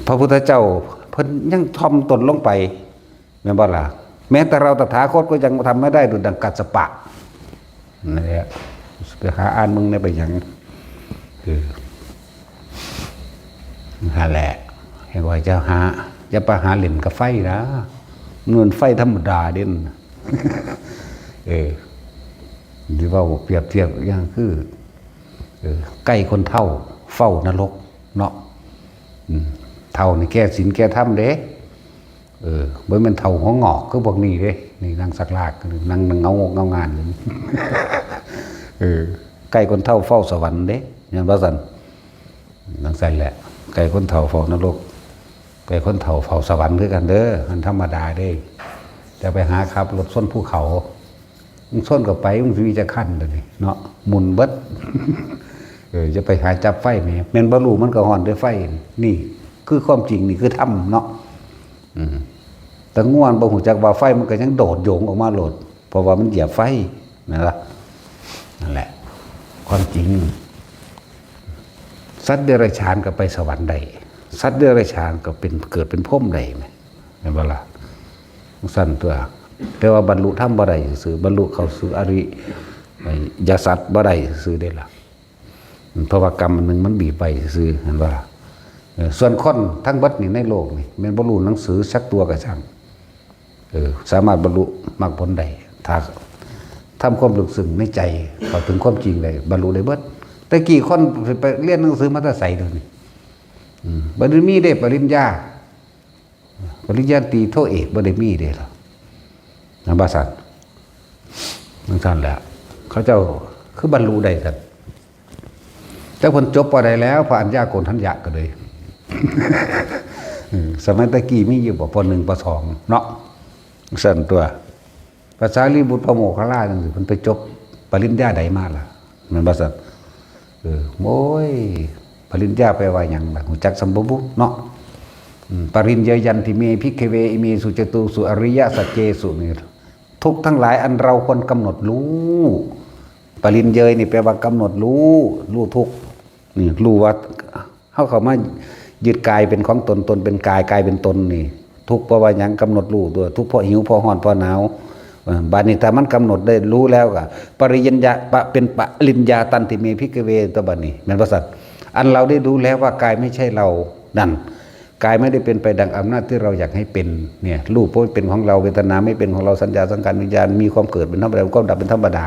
พระพุทธเจ้าเพิ่นยังถ่อมตนลงไป แม่นบ่ล่ะ แม้แต่เราตถาคตก็ยังทำไม่ได้ดุจดังกัสสปะ นั่นแหละ ไปหาอ่านมึงเนี่ยไปหยัง เออ นั่นแหละ ให้ว่าเจ้าหา อย่าไปหาเล่นกับไฟนะ มันไฟธรรมดาเด่น เออ ที่ว่าเปรียบเทียบอย่างคือ เออ ใกล้คนเฒ่า เฝ้านรก เนาะ อืม เฒ่านี่แก้ศีลแก้ธรรมเด้ เออ บ่แม่นเฒ่าหัวงอกคือพวกนี้เด้ นี่นั่งสักลาก นั่งเงางกเงางานอยู่ เออ ใกล้คนเฒ่าเฝ้าสวรรค์เด้ แม่นบ่ซั่น จั่งซั้นแหละ ใกล้คนเฒ่าเฝ้านรก ใกล้คนเฒ่าเฝ้าสวรรค์คือกันเด้อ มันธรรมดาเด้ จะไปหาขับรถชนภูเขา มึงชนเข้าไป มึงสิมีจักคันเดี๋ยวนี้เนาะ หมุนเบิด เออ จะไปหาจับไฟแหม แม่นบ่รู้มันก็ฮ้อนด้วยไฟ นี่คือความจริง นี่คือธรรมเนาะ อืม แต่ง่วนบ่ฮู้จักว่าไฟมันก็ยังโดดโยงออกมาโลด เพราะว่ามันเหยียบไฟ นั่นล่ะ นั่นแหละ ความจริง สัตว์เดรัจฉานก็ไปสวรรค์ได้ สัตว์เดรัจฉานก็เป็น เกิดเป็นพรหมได้แหม แม่นบ่ล่ะ จั่งซั้นตัว แต่ว่าบรรลุธรรมบ่ได้ซื่อ บรรลุเข้าสู่อริยสัจบ่ได้ซื่อเด้ล่ะ เพราะว่ากรรมอันหนึ่งมันบีบไว้ซื่อ เห็นบ่ล่ะ เออ ส่วนคนทั้งเบิดนี่ในโลกนี่ แม่นบ่รู้หนังสือสักตัวก็ช่าง เออ สามารถบรรลุมรรคผลได้ ถ้าทำความลึกซึ้งในใจ เข้าถึงความจริงได้ บรรลุได้เบิด แต่กี้คนไปเรียนหนังสือมาแต่ไสเดี๋ยวนี้ อืม บ่ได้มีเด้ปริญญา ปริญญาตรีโทเอกบ่ได้มีเด้ล่ะ นั่นว่าซั่น จั่งซั้นแหละ เขาเจ้าคือบรรลุได้ซั่น จักเพิ่นจบปอใดแล้ว พระอัญญาโกณฑัญญะก็เลย อืม สมัยตะกี้มีอยู่บ่ ป.หนึ่ง ป.สอง เนาะ ซั่นตัว พระสารีบุตร พระโมคคัลลาจั่งซี้ เพิ่นไปจบปริญญาใดมาล่ะ แม่นบ่ซั่น เออ โอ้ย ปริญญาแปลว่าหยังล่ะ ฮู้จักส่ำบ่บุเนาะ อืม ปริญญายันติเม ภิกขเว อิเมสุจตุสุอริยสัจเจสุ นี่ ทุกข์ทั้งหลายอันเราควรกำหนดรู้ ปริญเยยนี่แปลว่ากำหนดรู้ รู้ทุกข์ นี่ รู้ว่าเฮาเข้ามา ยึดกายเป็นของตน ตนเป็นกาย กายเป็นตนนี่ ทุกข์เพราะว่าหยัง กำหนดรู้ตัว ทุกข์เพราะหิว เพราะร้อน เพราะหนาว เออ บัดนี้ถ้ามันกำหนดได้รู้แล้วก็ ปริญญา ปะ เป็นปริญญาตันติเม ภิกขเว ตัวบัดนี้ แม่นบ่ซั่น อันเราได้รู้แล้วว่ากายไม่ใช่เรา นั่น กายไม่ได้เป็นไปดังอำนาจที่เราอยากให้เป็น เนี่ย รูปบ่เป็นของเรา เวทนาไม่เป็นของเรา สัญญา สังขาร วิญญาณ มีความเกิดเป็นธรรมดา ความดับเป็นธรรมดา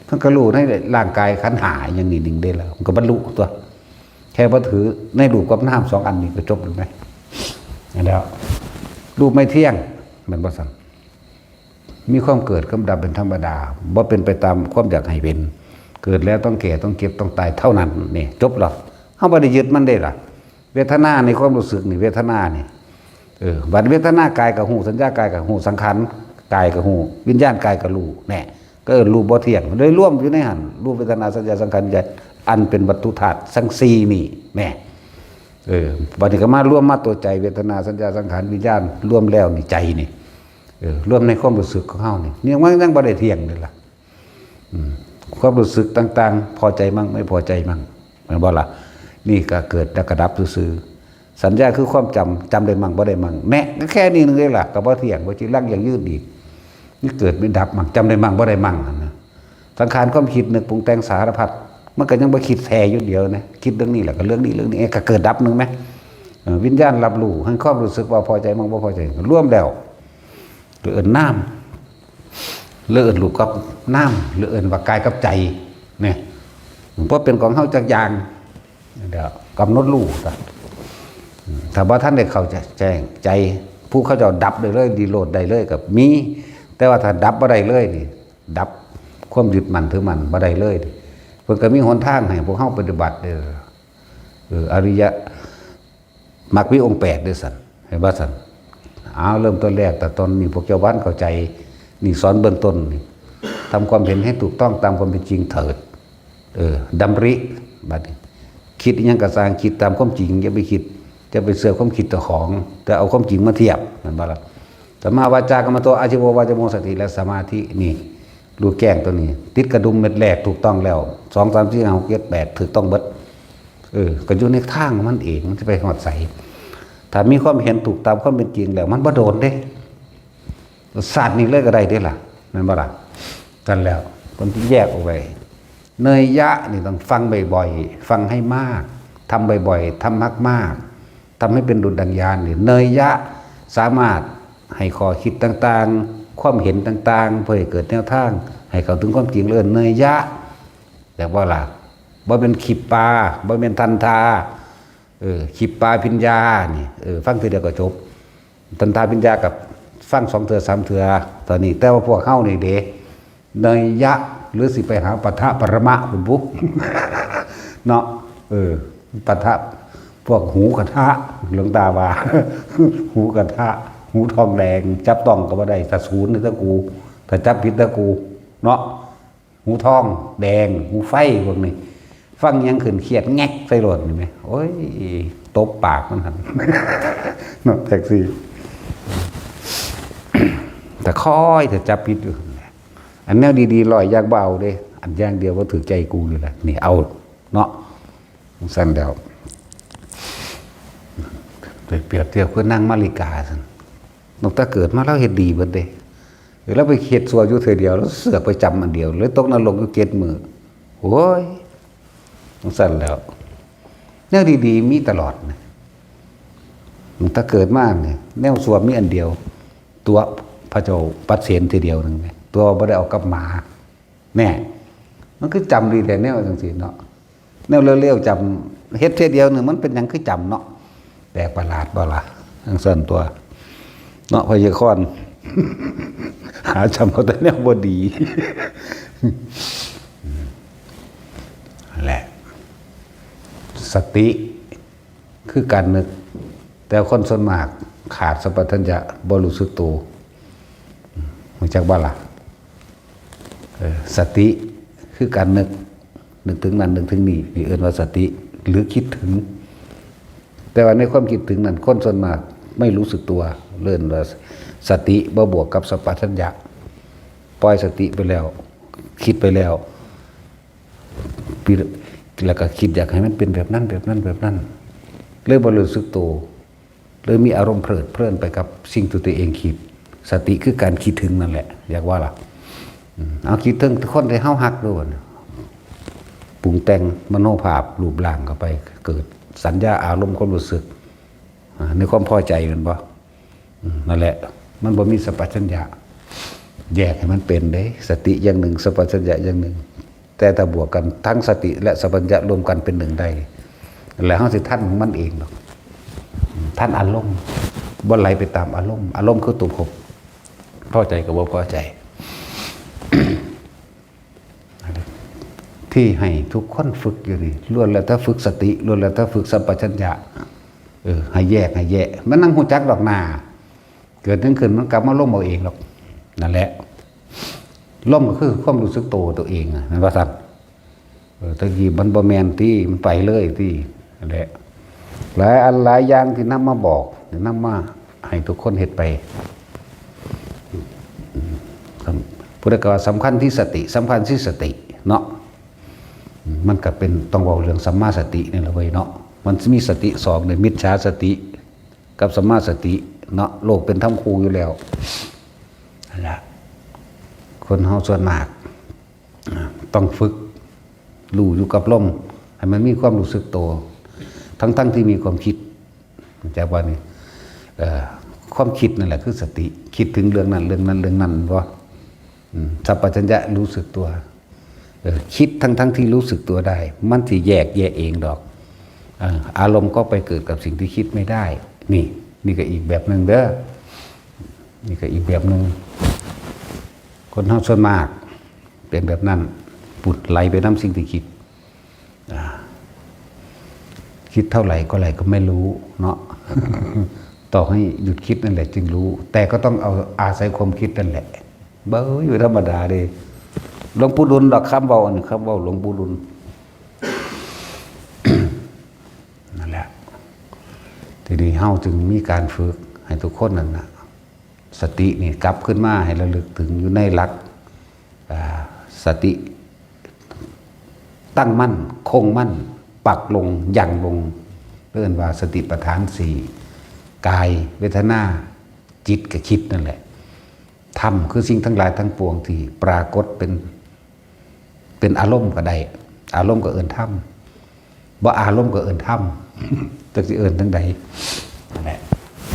มันก็รู้ในร่างกายขันธ์ห้าอย่างนี้หนึ่งได้แล้ว มันก็บรรลุตัว แค่บ่ถือในรูปกับนามสองอันนี้ก็จบแล้วไหม แล้ว รูปไม่เที่ยง แม่นบ่ซั่น มีความเกิดกับดับเป็นธรรมดา บ่เป็นไปตามความอยากให้เป็น เกิดแล้วต้องแก่ ต้องเจ็บ ต้องตายเท่านั้น นี่ จบแล้ว เฮาบ่ได้ยึดมันได้ล่ะ เวทนาในความรู้สึกนี่ เวทนานี่ เออ บัดเวทนากายก็ฮู้ สัญญากายก็ฮู้ สังขารกายก็ฮู้ วิญญาณกายก็รู้ แน่ ก็เอิ้นรูปบ่เที่ยง เลยรวมอยู่ในหั่น รูป เวทนา สัญญา สังขาร วิญญาณ อันเป็นวัตถุธาตุทั้งสี่นี่ แน่ เออ บัดนี้ก็มารวมมาตัวใจ เวทนา สัญญา สังขาร วิญญาณ รวมแล้วนี่ใจนี่ เออ รวมในความรู้สึกของเฮานี่ นี่มันยังบ่ได้เที่ยงเลยล่ะ อืม ความรู้สึกต่างๆ พอใจมั่ง ไม่พอใจมั่ง แม่นบ่ล่ะ นี่ก็เกิดแล้วก็ดับซื่อๆ สัญญาคือความจำ จำได้มั่ง บ่ได้มั่ง แน่ ก็แค่นี้หนึ่งเลยล่ะ ก็บ่เที่ยง บ่จีรังยั่งยืนอีก นี่เกิดไม่ดับมั่ง จำได้มั่ง บ่ได้มั่งหั่นนะ สังขารความคิดนึกปรุงแต่งสารพัด มันก็ยังบ่คิดแท้อยู่เดียวนะ คิดเรื่องนี้แหละก็เรื่องนี้ เรื่องนี้ เอ๊ะ ก็เกิดดับหนึ่งไหม เออ วิญญาณรับรู้ ให้ความรู้สึกว่าพอใจมั่ง บ่พอใจ รวมแล้ว หรือเอิ้นนาม หรือเอิ้นรูปกับนาม หรือเอิ้นว่ากายกับใจ เนี่ย บ่เป็นของเฮาจักอย่าง เดี๋ยวกำหนดรู้ซะ ถ้าบ่ทันได้เข้าใจแจ้งใจ ผู้เขาเจ้าดับได้เลย นิโรธได้เลยก็มี แต่ว่าถ้าดับบ่ได้เลยนี่ ดับความยึดมั่นถือมั่นบ่ได้เลยนี่ เพิ่นก็มีหนทางให้พวกเฮาปฏิบัติเด้อ เออ อริยมรรคมีองค์แปดเด้อซั่น เห็นบ่ซั่น เอา เริ่มต้นแรก แต่ตอนนี้พวกเจ้าบ้านเข้าใจ นี่สอนเบื้องต้นนี่ ทำความเห็นให้ถูกต้องตามความเป็นจริงเถิด เออ ดำริ บัดนี้ คิดอิหยังก็ซ่าง คิดตามความจริง อย่าไปคิด อย่าไปเชื่อความคิดเจ้าของ แต่เอาความจริงมาเทียบ แม่นบ่ล่ะ สัมมาวาจากัมมันโต อาชีวโว วาจาโม สติ และสมาธิ นี่ รู้แจ้งตัวนี้ ติดกระดุมเม็ดแรกถูกต้องแล้ว สอง สาม สี่ ห้า หก เจ็ด แปด ถูกต้องเบิด เออ ก็อยู่ในทางของมันเอง มันจะไปฮอดไส ถ้ามีความเห็นถูกตามความเป็นจริงแล้ว มันบ่โดนเด้ ชาตินี้เลยก็ได้เด้ล่ะ แม่นบ่ล่ะ กันแล้ว คนที่แยกออกไป เนยยะนี่ต้องฟังบ่อยๆ ฟังให้มาก ทำบ่อยๆ ทำมากๆ ทำให้เป็นดุจดังยานนี่ เนยยะ สามารถให้ข้อคิดต่างๆ ความเห็นต่างๆ เพื่อให้เกิดแนวทาง ให้เข้าถึงความจริง เอิ้นเนยยะ แต่ว่าล่ะ บ่เป็นขีปปา บ่เป็นทันทา เออ ขีปปาภิญญานี่ เออ ฟังเทื่อเดียวก็จบ ทันทาภิญญากับฟังสองเทื่อสามเทื่อ ตอนนี้ แต่ว่าพวกเฮานี่เด้ เนยยะ หรือสิไปหาปะทะปรมะพุ้นบุ เนาะ เออ ปะทะ พวกหูกระทะ หลวงตาว่า หูกระทะ หูทองแดง จับต้องก็บ่ได้ ถ้าศูนย์นี่ตะกู ถ้าจับผิดตะกู เนาะ หูทองแดง หูไฟพวกนี้ ฟังหยังขึ้นเครียดแงกใส่โลดนี่แหม โอ้ย ตบปากมันหั่น เนาะ แท็กซี่ แต่คอยแต่จับผิดอยู่ อันแนวดีๆ ร้อยอย่างบ่เอาเด้ อันอย่างเดียวบ่ถือใจกูนี่แหละ นี่เอา เนาะ ซั่นแล้ว ไปเปรียบเทียบคือนางมาริกาซั่น ตั้งแต่เกิดมาลาวเฮ็ดดีเบิดเด้ เออ ลาวไปเฮ็ดชั่วอยู่เทื่อเดียว ลาวเสือกไปจำอันเดียว เลยตกนรกอยู่เจ็ดมื้อ โอ้ย ซั่นแล้ว แนวดีๆ มีตลอดนะ ตั้งแต่เกิดมาเนี่ย แนวชั่วมีอันเดียว ตั๋วพระเจ้าปัดเศณเทื่อเดียวหนึ่งเนี่ย ตั๋วบ่ได้เอากับหมา แน่ มันคือจำดีแต่แนวจังซี่เนาะ แนวเลวๆ จำ เฮ็ดเทื่อเดียวหนึ่ง มันเป็นหยังคือจำเนาะ แปลกประหลาดบ่ล่ะ จังซั่นตัว เนาะ ไพยากรณ์ หาจำเอาแต่แนวบ่ดี แหละ สติ คือการนึก แต่คนส่วนมากขาดสัมปชัญญะ บ่รู้สึกตัว รู้จักบ่ล่ะ เออ สติคือการนึก นึกถึงนั่นนึกถึงนี่ นี่เอิ้นว่าสติ หรือคิดถึง แต่ว่าในความคิดถึงนั้น คนส่วนมากไม่รู้สึกตัว เอิ้นว่าสติบ่บวกกับสัมปชัญญะ ปล่อยสติไปแล้ว คิดไปแล้ว แล้วก็คิดอยากให้มันเป็นแบบนั้น แบบนั้น แบบนั้น เลยบ่รู้สึกตัว เลยมีอารมณ์เพลิดเพลินไปกับสิ่งที่ตัวเองคิด สติคือการคิดถึงนั่นแหละ อยากว่าล่ะ อืม เอาคิดถึงคนที่เฮาฮักดูบัดนี้ ปรุงแต่งมโนภาพรูปร่างเข้าไป เกิดสัญญาอารมณ์ความรู้สึก อ่า ในความพอใจแม่นบ่ อืม นั่นแหละ มันบ่มีสัมปชัญญะ แยกให้มันเป็นเด้ สติอย่างหนึ่ง สัมปชัญญะอย่างหนึ่ง แต่ถ้าบวกกันทั้งสติและสัมปชัญญะรวมกันเป็นหนึ่งได้ แล้วเฮาสิทันของมันเองดอก ทันอารมณ์ บ่ไหลไปตามอารมณ์ อารมณ์คือตัวภพ พอใจกับบ่พอใจ ที่ให้ทุกคนฝึกอยู่นี่ ล้วนแล้วแต่ฝึกสติ ล้วนแล้วแต่ฝึกสัมปชัญญะ เออ ให้แยก ให้แยก มันนั่งฮู้จักดอกหน้า เกิดหยังขึ้นมันกลับมาลมเอาเองดอก นั่นแหละ ลมก็คือความรู้สึกตัวตัวเองอะ แม่นบ่ซั่น เออ ตะกี้มันบ่แม่นติ มันไปเลยติ นั่นแหละ หลายอันหลายอย่างที่นำมาบอก นำมาให้ทุกคนเฮ็ดไป อืม ครับ ผู้ใดก็ว่าสำคัญที่สติ สำคัญที่สติเนาะ อืม มันก็เป็น ต้องเว้าเรื่องสัมมาสตินี่แหละเว้ยเนาะ มันมีสติสองเลย มิจฉาสติ กับสัมมาสติเนาะ โลกเป็นธรรมคู่อยู่แล้ว นั่นล่ะ คนเฮาส่วนมาก อ่า ต้องฝึกรู้อยู่กับลม ให้มันมีความรู้สึกตัว ทั้งๆ ที่มีความคิด เข้าใจบ่นี่ เอ่อ ความคิดนั่นแหละคือสติ คิดถึงเรื่องนั้น เรื่องนั้น เรื่องนั้นบ่ อืม สัมปชัญญะรู้สึกตัว เออ คิดทั้งๆ ที่รู้สึกตัวได้ มันสิแยกแยะเองดอก เอ่อ อารมณ์ก็ไปเกิดกับสิ่งที่คิดไม่ได้ นี่ นี่ก็อีกแบบหนึ่งเด้อ นี่ก็อีกแบบหนึ่ง คนเฮาส่วนมาก เป็นแบบนั้น ปุดไหลไปนำสิ่งที่คิด อ่า คิดเท่าไหร่ก็ไหร่ก็ไม่รู้เนาะ ต้องให้หยุดคิดนั่นแหละจึงรู้ แต่ก็ต้องเอาอาศัยความคิดนั่นแหละ เบ้ย บ่ธรรมดาเด้ หลวงปู่ดุลดอก คำเว้าอันนี้ คำเว้าหลวงปู่ดุล นั่นแหละ ทีนี้เฮาจึงมีการฝึกให้ทุกคนนั่นน่ะ สตินี่กลับขึ้นมาให้ระลึกถึงอยู่ในหลัก อ่า สติ ตั้งมั่น คงมั่น ปักลง ยั่งลง เรียกว่าสติปัฏฐานสี่ กาย เวทนา จิตกับคิดนั่นแหละ ธรรมคือสิ่งทั้งหลายทั้งปวงที่ปรากฏเป็น เป็นอารมณ์ก็ได้ อารมณ์ก็เอิ้นธรรม บ่อารมณ์ก็เอิ้นธรรม จักสิเอิ้นจั่งใด นั่นแหละ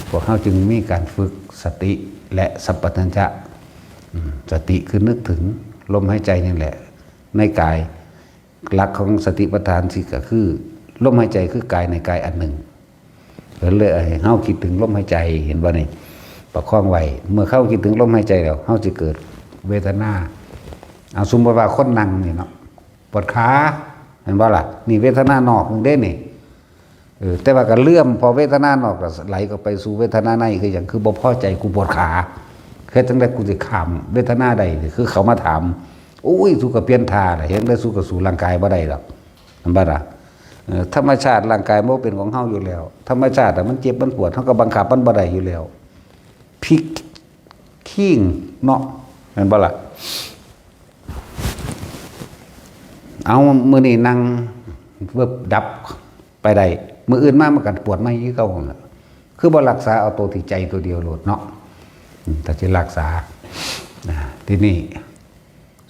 พวกเฮาจึงมีการฝึกสติและสัมปชัญญะ อืม สติคือนึกถึงลมหายใจนี่แหละ ในกาย หลักของสติปัฏฐานสี่ก็คือ ลมหายใจคือกายในกายอันหนึ่ง เพิ่นเลยให้เฮาคิดถึงลมหายใจ เห็นบ่นี่ ประคองไว้ เมื่อเฮาคิดถึงลมหายใจแล้ว เฮาสิเกิดเวทนา เอาสมมุติว่าคนนั่งนี่เนาะ ปวดขา เห็นบ่ล่ะ นี่เวทนานอกนึงเด้นี่ เออ แต่ว่าก็เลื่อม พอเวทนานอกก็ไหลเข้าไปสู่เวทนาใน คือหยัง คือบ่พอใจ กูปวดขา เฮ็ดจั่งใดกูสิข้ามเวทนาได้ คือเขามาถาม โอ้ย สูก็เปลี่ยนท่าล่ะ เฮ็ดจั่งใดสูก็สู้ร่างกายบ่ได้ดอก เห็นบ่ล่ะ เอ่อ ธรรมชาติร่างกายมันบ่เป็นของเฮาอยู่แล้ว ธรรมชาติอะมันเจ็บมันปวด เฮาก็บังคับมันบ่ได้อยู่แล้ว พลิกคิงเนาะ แม่นบ่ล่ะ เอา มื้อนี้นั่งเวิบดับไปได้ มื้ออื่นมามันก็ปวดใหม่คือเก่าหั่นล่ะ คือบ่รักษาเอาตัวที่ใจตัวเดียวโลดเนาะ อืม ถ้าสิรักษา อ่า ทีนี้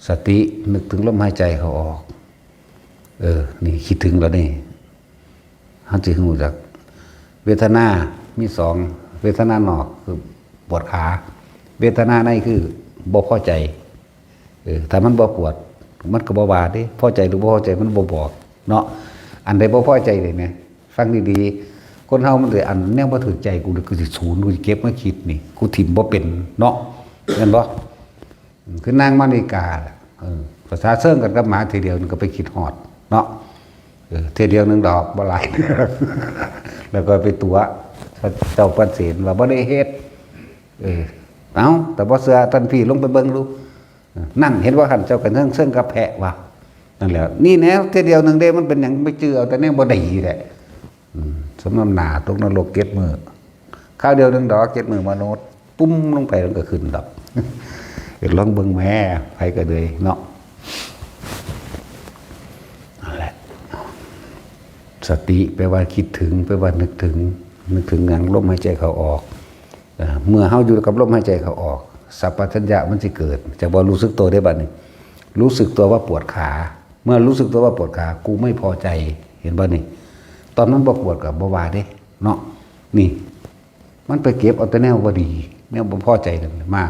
สตินึกถึงลมหายใจเข้าออก เออ นี่คิดถึงแล้วนี่ เฮาสิรู้จัก เวทนามีสอง เวทนานอกคือปวดขา เวทนาในคือบ่พอใจ เออ ถ้ามันบ่ปวด มันก็บ่ว่าเด้ พอใจหรือบ่พอใจมันบ่บอกเนาะ อันใดบ่พอใจเลยเนี่ย ฟังดีๆ คนเฮามันสิอันแนวบ่ถูกใจกูเลย กูสิสูญ กูสิเก็บมาคิดนี่ กูถิ่มบ่เป็นเนาะ แม่นบ่ คือนั่งมานาฬิกาล่ะ เออ ภาษาเซิงกันกับหมา เทื่อเดียวนึงก็ไปคิดฮอดเนาะ เออ เทื่อเดียวนึงดอก บ่หลาย แล้วก็ไปตั๋วเจ้าปันเสนว่าบ่ได้เฮ็ด เออ เอ้า แต่บ่เชื่อท่านพี่ลงไปเบิ่งดู นั่น เห็นว่าหั่นเจ้าก็เซิง เซิงกับแพะว่ะ นั่นแหละ นี่แนวเทื่อเดียวนึงเด้ มันเป็นหยังไปจื้อเอาแต่แนวบ่ดีแหละ อืม สมน้ำหน้าตกนรกเจ็ดมื้อ คราวเดียวนึงดอก เจ็ดมื้อมนุษย์ ปุ้มลงไปมันก็ขึ้นดอก เดี๋ยวลองเบิ่งแหม ไผก็เลยเนาะ นั่นแหละ ส สติแปลว่าคิดถึง แปลว่านึกถึง นึกถึงหยัง ลมหายใจเข้าออก เอ่อ เมื่อเฮาอยู่กับลมหายใจเข้าออก สัมปชัญญะมันสิเกิด จะบ่รู้สึกตัวได้บัดนี้ รู้สึกตัวว่าปวดขา เมื่อรู้สึกตัวว่าปวดขา กูไม่พอใจ เห็นบ่นี่ ตอนมันบ่ปวดก็บ่ว่าเด้ เนาะ นี่ มันไปเก็บเอาแต่แนวบ่ดี แนวบ่พอใจนั่นมา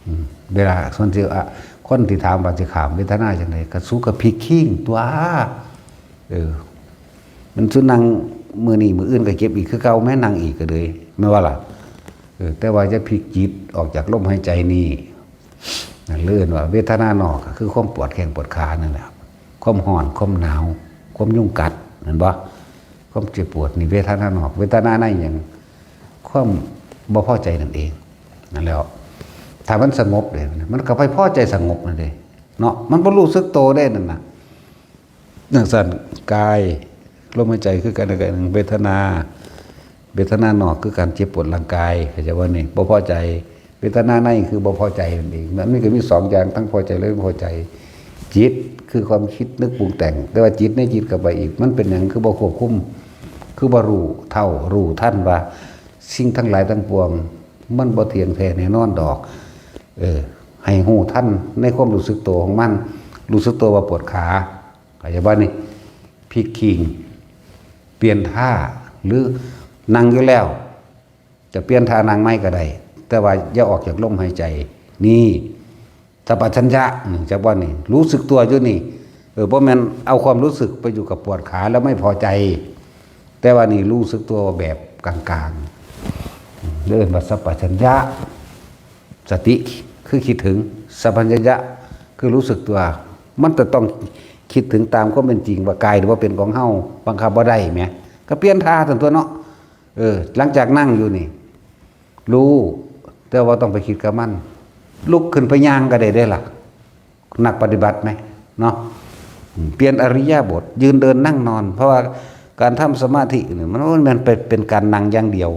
อืม เวลาส่วนสิ อ่ะ คนที่ถามว่าสิข้ามเวทนาจังได๋ ก็สู้กับพลิกคิงตัว เออ มันสู้นั่งมื้อนี้มื้ออื่นก็เก็บอีกคือเก่า แม้นั่งอีกก็เลย แม่นว่าล่ะ เออ แต่ว่าจะพลิกจิตออกจากลมหายใจนี่ นั่นเอิ้นว่าเวทนานอก ก็คือความปวดแข้งปวดขานั่นแหละ ความร้อน ความหนาว ความยุงกัด เห็นบ่ ความเจ็บปวดนี่เวทนานอก เวทนาในหยัง ความบ่พอใจนั่นเอง นั่นแหล้ว ถ้ามันสงบเลย มันก็ไปพอใจสงบนั่นเด้ เนาะ มันบ่รู้สึกตัวได้นั่นน่ะ จั่งซั้น กาย ลมหายใจคือกันกับหนึ่ง เวทนา เวทนานอกคือการเจ็บปวดร่างกาย เข้าใจบ่นี่ บ่พอใจ เวทนาในคือบ่พอใจนั่นเอง มันก็มีสองอย่าง ทั้งพอใจและไม่พอใจ จิตคือความคิดนึกปรุงแต่ง แต่ว่าจิตในจิตเข้าไปอีก มันเป็นหยังคือบ่ควบคุม คือบ่รู้เท่ารู้ทันว่า สิ่งทั้งหลายทั้งปวง มันบ่เที่ยงแท้แน่นอนดอก เออ ให้รู้ทันในความรู้สึกตัวของมัน รู้สึกตัวว่าปวดขา เข้าใจบ่นี่ พลิกคิง เปลี่ยนท่า หรือนั่งอยู่แล้ว จะเปลี่ยนท่านั่งใหม่ก็ได้ แต่ว่าอย่าออกจากลมหายใจ นี่ สัมปชัญญะ นี่ จักว่านี่ รู้สึกตัวอยู่นี่ เออ บ่แม่นเอาความรู้สึกไปอยู่กับปวดขาแล้วไม่พอใจ แต่ว่านี่รู้สึกตัวแบบกลางๆ เรียกว่าสัมปชัญญะ สติคือคิดถึง สัมปชัญญะคือรู้สึกตัว มันจะต้องคิดถึงตามความเป็นจริงว่ากายนี่บ่เป็นของเฮา บังคับบ่ได้แหม ก็เปลี่ยนท่าซั่นตั๊วเนาะ เออ หลังจากนั่งอยู่นี่ รู้ แต่ว่าต้องไปคิดกับมัน ลุกขึ้นไปย่างก็ได้เด้ล่ะ นักปฏิบัติไหม เนาะ อืม เปลี่ยนอิริยาบถ ยืนเดินนั่งนอน เพราะว่าการทำสมาธินี่มัน มันเป็น เป็นการนั่งอย่างเดียว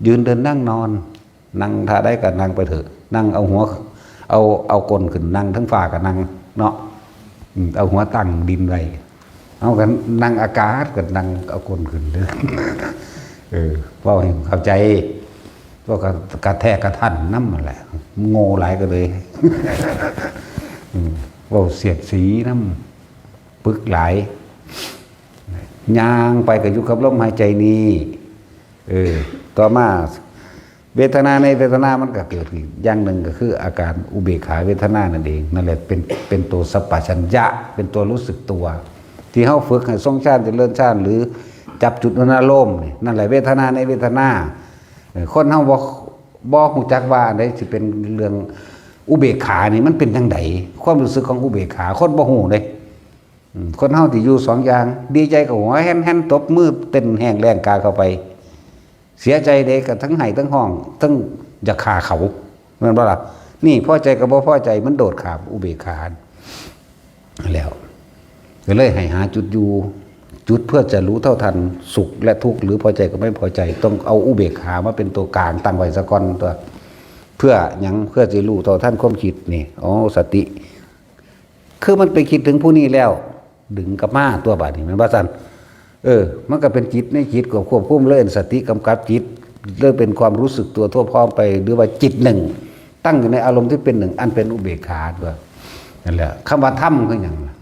ยืนเดินนั่งนอน นั่งท่าใดก็นั่งไปเถอะ นั่งเอาหัว เอา เอาก้นขึ้นนั่ง ทั้งฝ่าก็นั่งเนาะ อืม เอาหัวตั้งดินไว้ เอากันนั่งอากาศ ก็นั่งเอาก้นขึ้นเด้อ เออ เว้าให้เข้าใจ พวกกะ กะแทกกะทันนำนั่นแหละ โง่หลายก็เลย อืม เว้าเสียดสีนำ ปึกหลาย ย่างไปก็อยู่กับลมหายใจนี่ เออ ต่อมา เวทนาในเวทนามันก็เกิดอีกอย่างหนึ่งก็คืออาการอุเบกขาเวทนานั่นเอง นั่นแหละเป็น เป็นตัวสัมปชัญญะ เป็นตัวรู้สึกตัว ที่เฮาฝึกให้ทรงฌานเจริญฌาน หรือจับจุดอารมณ์นี่ นั่นแหละเวทนาในเวทนา เออ คนเฮาบ่ บ่ฮู้จักว่าอันใดสิเป็นเรื่องอุเบกขานี่มันเป็นจั่งใด ความรู้สึกของอุเบกขา คนบ่ฮู้เด้ อืม คนเฮาที่อยู่สองอย่าง ดีใจก็หัวแฮ่นๆ ตบมือเต้นแฮงแล้งกาเข้าไป เสียใจเด้ก็ทั้งไห้ทั้งฮ้อง ทั้งอยากฆ่าเขา แม่นบ่ล่ะ นี่พอใจก็บ่พอใจ มันโดดข้ามอุเบกขาแล้ว ก็เลยให้หาจุดอยู่ จุดเพื่อจะรู้เท่าทันสุขและทุกข์ หรือพอใจกับไม่พอใจ ต้องเอาอุเบกขามาเป็นตัวกลางตั้งไว้ซะก่อนตั๊ว เพื่อหยัง เพื่อจะรู้เท่าทันความคิดนี่ อ๋อ สติ คือมันไปคิดถึงผู้นี้แล้ว ดึงกลับมาตั๊วบัดนี้ แม่นบ่ซั่น เออ มันก็เป็นจิตในจิตก็ควบคุมเลย สติกำกับจิต เลยเป็นความรู้สึกตัวทั่วพร้อมไป หรือว่าจิตหนึ่ง ตั้งอยู่ในอารมณ์ที่เป็นหนึ่ง อันเป็นอุเบกขาตั๊ว นั่นแหละ คำว่าธรรมคือหยังล่ะ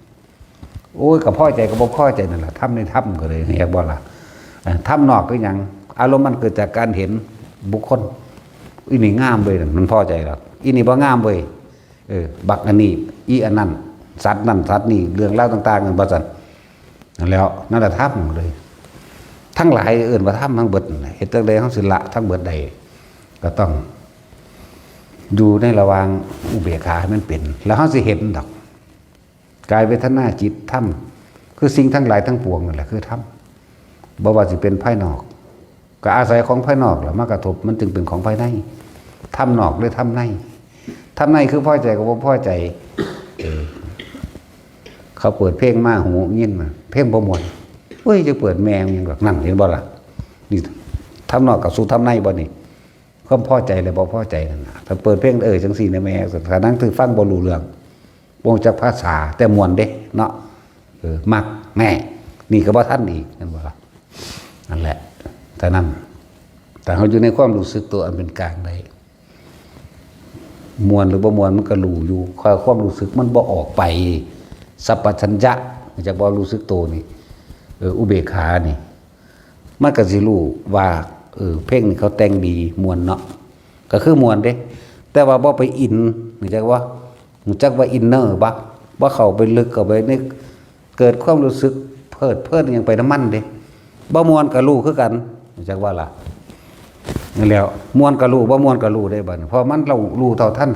โอ้ย ก็พอใจก็บ่พอใจนั่นล่ะ ธรรมในธรรมก็เลย เห็นบ่ล่ะ เอ่อ ธรรมนอกคือหยัง อารมณ์มันเกิดจากการเห็นบุคคล อีนี่งามเว้ย มันพอใจแล้ว อีนี่บ่งามเว้ย เออ บักอันนี้ อีอันนั้น สัตว์นั่นสัตว์นี่ เรื่องราวต่างๆ นั่นว่าซั่น นั่นแหล้ว นั่นแหละธรรมเลย ทั้งหลายเอิ้นว่าธรรมทั้งเบิดนั่นแหละ เฮ็ดจั่งใดเฮาสิละทั้งเบิดได้ ก็ต้องอยู่ในระหว่างอุเบกขาให้มันเป็น แล้วเฮาสิเห็นดอก กายเวทนาจิตธรรม คือสิ่งทั้งหลายทั้งปวงนั่นแหละคือธรรม บ่ว่าสิเป็นภายนอก ก็อาศัยของภายนอกแหละมากระทบ มันจึงเป็นของภายใน ธรรมนอกหรือธรรมใน ธรรมในคือพอใจกับบ่พอใจ เออ เขาเปิดเพลงมาหูยินมา เพลงบ่ม่วน เฮ้ย จะเปิดแม่งหยังดอก นั่นเห็นบ่ล่ะ นี่ธรรมนอกกับสู้ธรรมในบ่นี่ ความพอใจและบ่พอใจนั่นน่ะ ถ้าเปิดเพลง เออ จั่งซี่นะแม่ ถ้านั่งถือฟังบ่รู้เรื่อง บ่รู้จักภาษา แต่ม่วนเด้เนาะ เออ มักแน่ นี่ก็บ่ทันอีก เห็นบ่ล่ะ? นั่นแหละ แต่นั้น แต่เขาอยู่ในความรู้สึกตัวอันเป็นกลางได้ ม่วนหรือบ่ม่วนมันก็รู้อยู่ ความรู้สึกมันบ่ออกไป สัพพัญญะ จักบ่รู้สึกตัวนี่ เออ อุเบกขานี่ มันก็สิรู้ว่า เออ เพลงนี้เขาแต่งดี ม่วนเนาะ ก็คือม่วนเด้ แต่ว่าบ่ไปอิน รู้จักว่า รู้จักว่าอินเนอร์บ่ บ่เข้าไปลึกเข้าไปใน เกิดความรู้สึกเพลิดเพลินหยังไปนำมันเด้ บ่ม่วนก็รู้คือกัน รู้จักว่าล่ะ? นั่นแหล้ว ม่วนก็รู้ บ่ม่วนก็รู้ได้บัดนี้ เพราะมันรู้ รู้เท่าทัน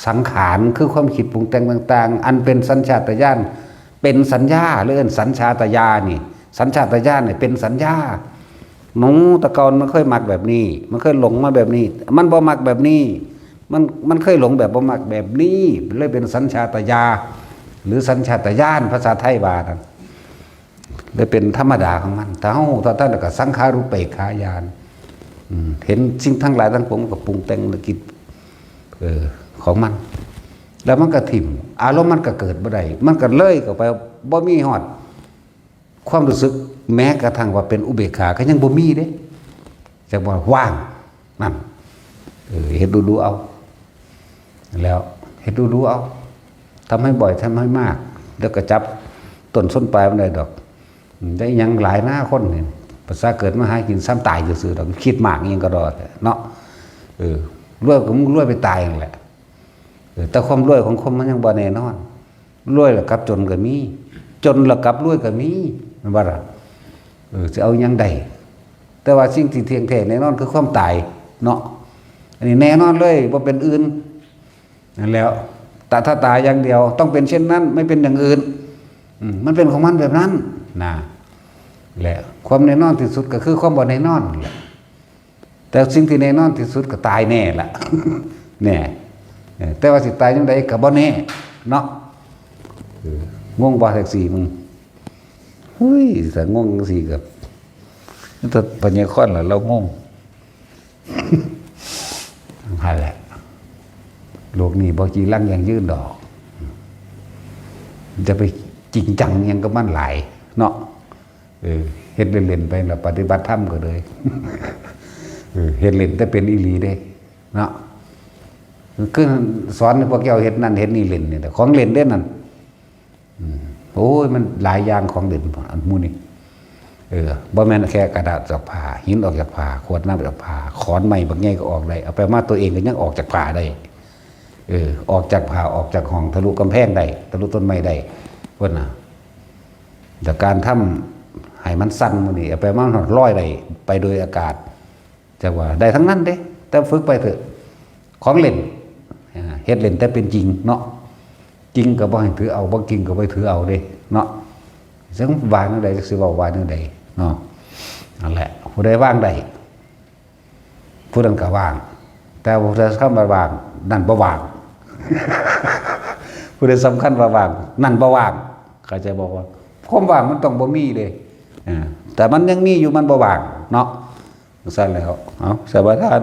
สังขาร คือความคิดปรุงแต่งต่างๆ อันเป็นสัญชาตญาณ เป็นสัญญา หรือเอิ้นสัญชาตญาณนี่ สัญชาตญาณนี่เป็นสัญญา หนูแต่ก่อนมันเคยมักแบบนี้ มันเคยหลงมาแบบนี้ มันบ่มักแบบนี้ มัน มันเคยหลงแบบบ่มักแบบนี้ เลยเป็นสัญชาตญาณ หรือสัญชาตญาณ ภาษาไทยว่านั่น เลยเป็นธรรมดาของมัน ถ้าเฮา ถ้าท่านก็สังขารูปเปกขาญาณ อืม เห็นสิ่งทั้งหลายทั้งปวงมันก็ปรุงแต่งนึกคิด เออ ของมัน แล้วมันก็ถิ่ม อารมณ์มันก็เกิดบ่ได้ มันก็เลยเข้าไป บ่มีฮอด ความรู้สึก แม้กระทั่งว่าเป็นอุเบกขาก็ยังบ่มีเด้ จักว่าว่าง นั่น เออ เฮ็ดดูๆเอา แล้วเฮ็ดดูๆเอา ทำให้บ่อย ทำให้มาก แล้วก็จับต้นส้นปลายมันได้ดอก อืม ได้หยังหลายนะคนนี่ ภาษาเกิดมาหากิน ซ้ำตายซื่อๆดอก คิดมากอิหยังก็ดอก เนาะ เออ รวยก็มึงรวยไปตายนั่นแหละ เออ แต่ความรวยของคนมันยังบ่แน่นอน รวยแล้วกลับจนก็มี จนแล้วกลับรวยก็มี แม่นบ่ล่ะ? เออ สิเอาหยังได้ แต่ว่าสิ่งที่เที่ยงแท้แน่นอนคือความตายเนาะ อันนี้แน่นอนเลย บ่เป็นอื่น นั่นแหล้ว ตถาตาอย่างเดียว ต้องเป็นเช่นนั้น ไม่เป็นอย่างอื่น อืม มันเป็นของมันแบบนั้น นะ และความแน่นอนที่สุดก็คือความบ่แน่นอนแหละ แต่สิ่งที่แน่นอนที่สุดก็ตายแน่ละ แน่ เออ แต่ว่าสิตายยังไงก็บ่แน่ เนาะ เออ งงบ่แท็กซี่มึง? เฮ้ย ถ้างงจังซี่ก็ แต่พญาคอนล่ะ เรางง นั่นแหละ โลกนี้บ่จีรังยั่งยืนดอก จะไปจริงจังหยังกับมันหลาย เนาะ เออ เฮ็ดเล่นๆไปแล้ว ปฏิบัติธรรมก็เลย เออ เฮ็ดเล่นแต่เป็นอีหลีเด้ เนาะ คือสอนให้พวกเจ้าเฮ็ดนั่นเฮ็ดนี่เล่นนี่แหละ ของเล่นเด้นั่น อืม โอ้ย มันหลายอย่างของเล่นอันหมู่นี้ เออ บ่แม่นแค่กระดาษออกจากผ้า หินออกจากผ้า ขวดน้ำออกจากผ้า ขอนไม้บักใหญ่ก็ออกได้ เอาไปมาตัวเองก็ยังออกจากผ้าได้ เออ ออกจากผ้า ออกจากห้อง ทะลุกำแพงได้ ทะลุต้นไม้ได้ เพิ่นน่ะ แต่การทำให้มันสั่นหมู่นี้ เอาไปมาฮอดลอยได้ ไปโดยอากาศ จักว่าได้ทั้งนั้นเด้ แต่ฝึกไปเถอะ ของเล่น อ่า เฮ็ดเล่นแต่เป็นจริงเนาะ จริงก็บ่ให้ถือเอา บ่จริงก็บ่ถือเอาเด้ เนาะ จักว่าแนวใด จักสิเว้าว่าแนวใด เนาะ นั่นแหละ ผู้ใดวางได้ ผู้นั้นก็ว่าง แต่ผู้ใดสำคัญว่าว่าง นั่นบ่ว่าง ผู้ใดสำคัญว่าว่าง นั่นบ่ว่าง เข้าใจบ่ว่า ความว่างมันต้องบ่มีเด้ อ่า แต่มันยังมีอยู่ มันบ่ว่างเนาะ จั่งซั้นแหล้ว เอา สมาทาน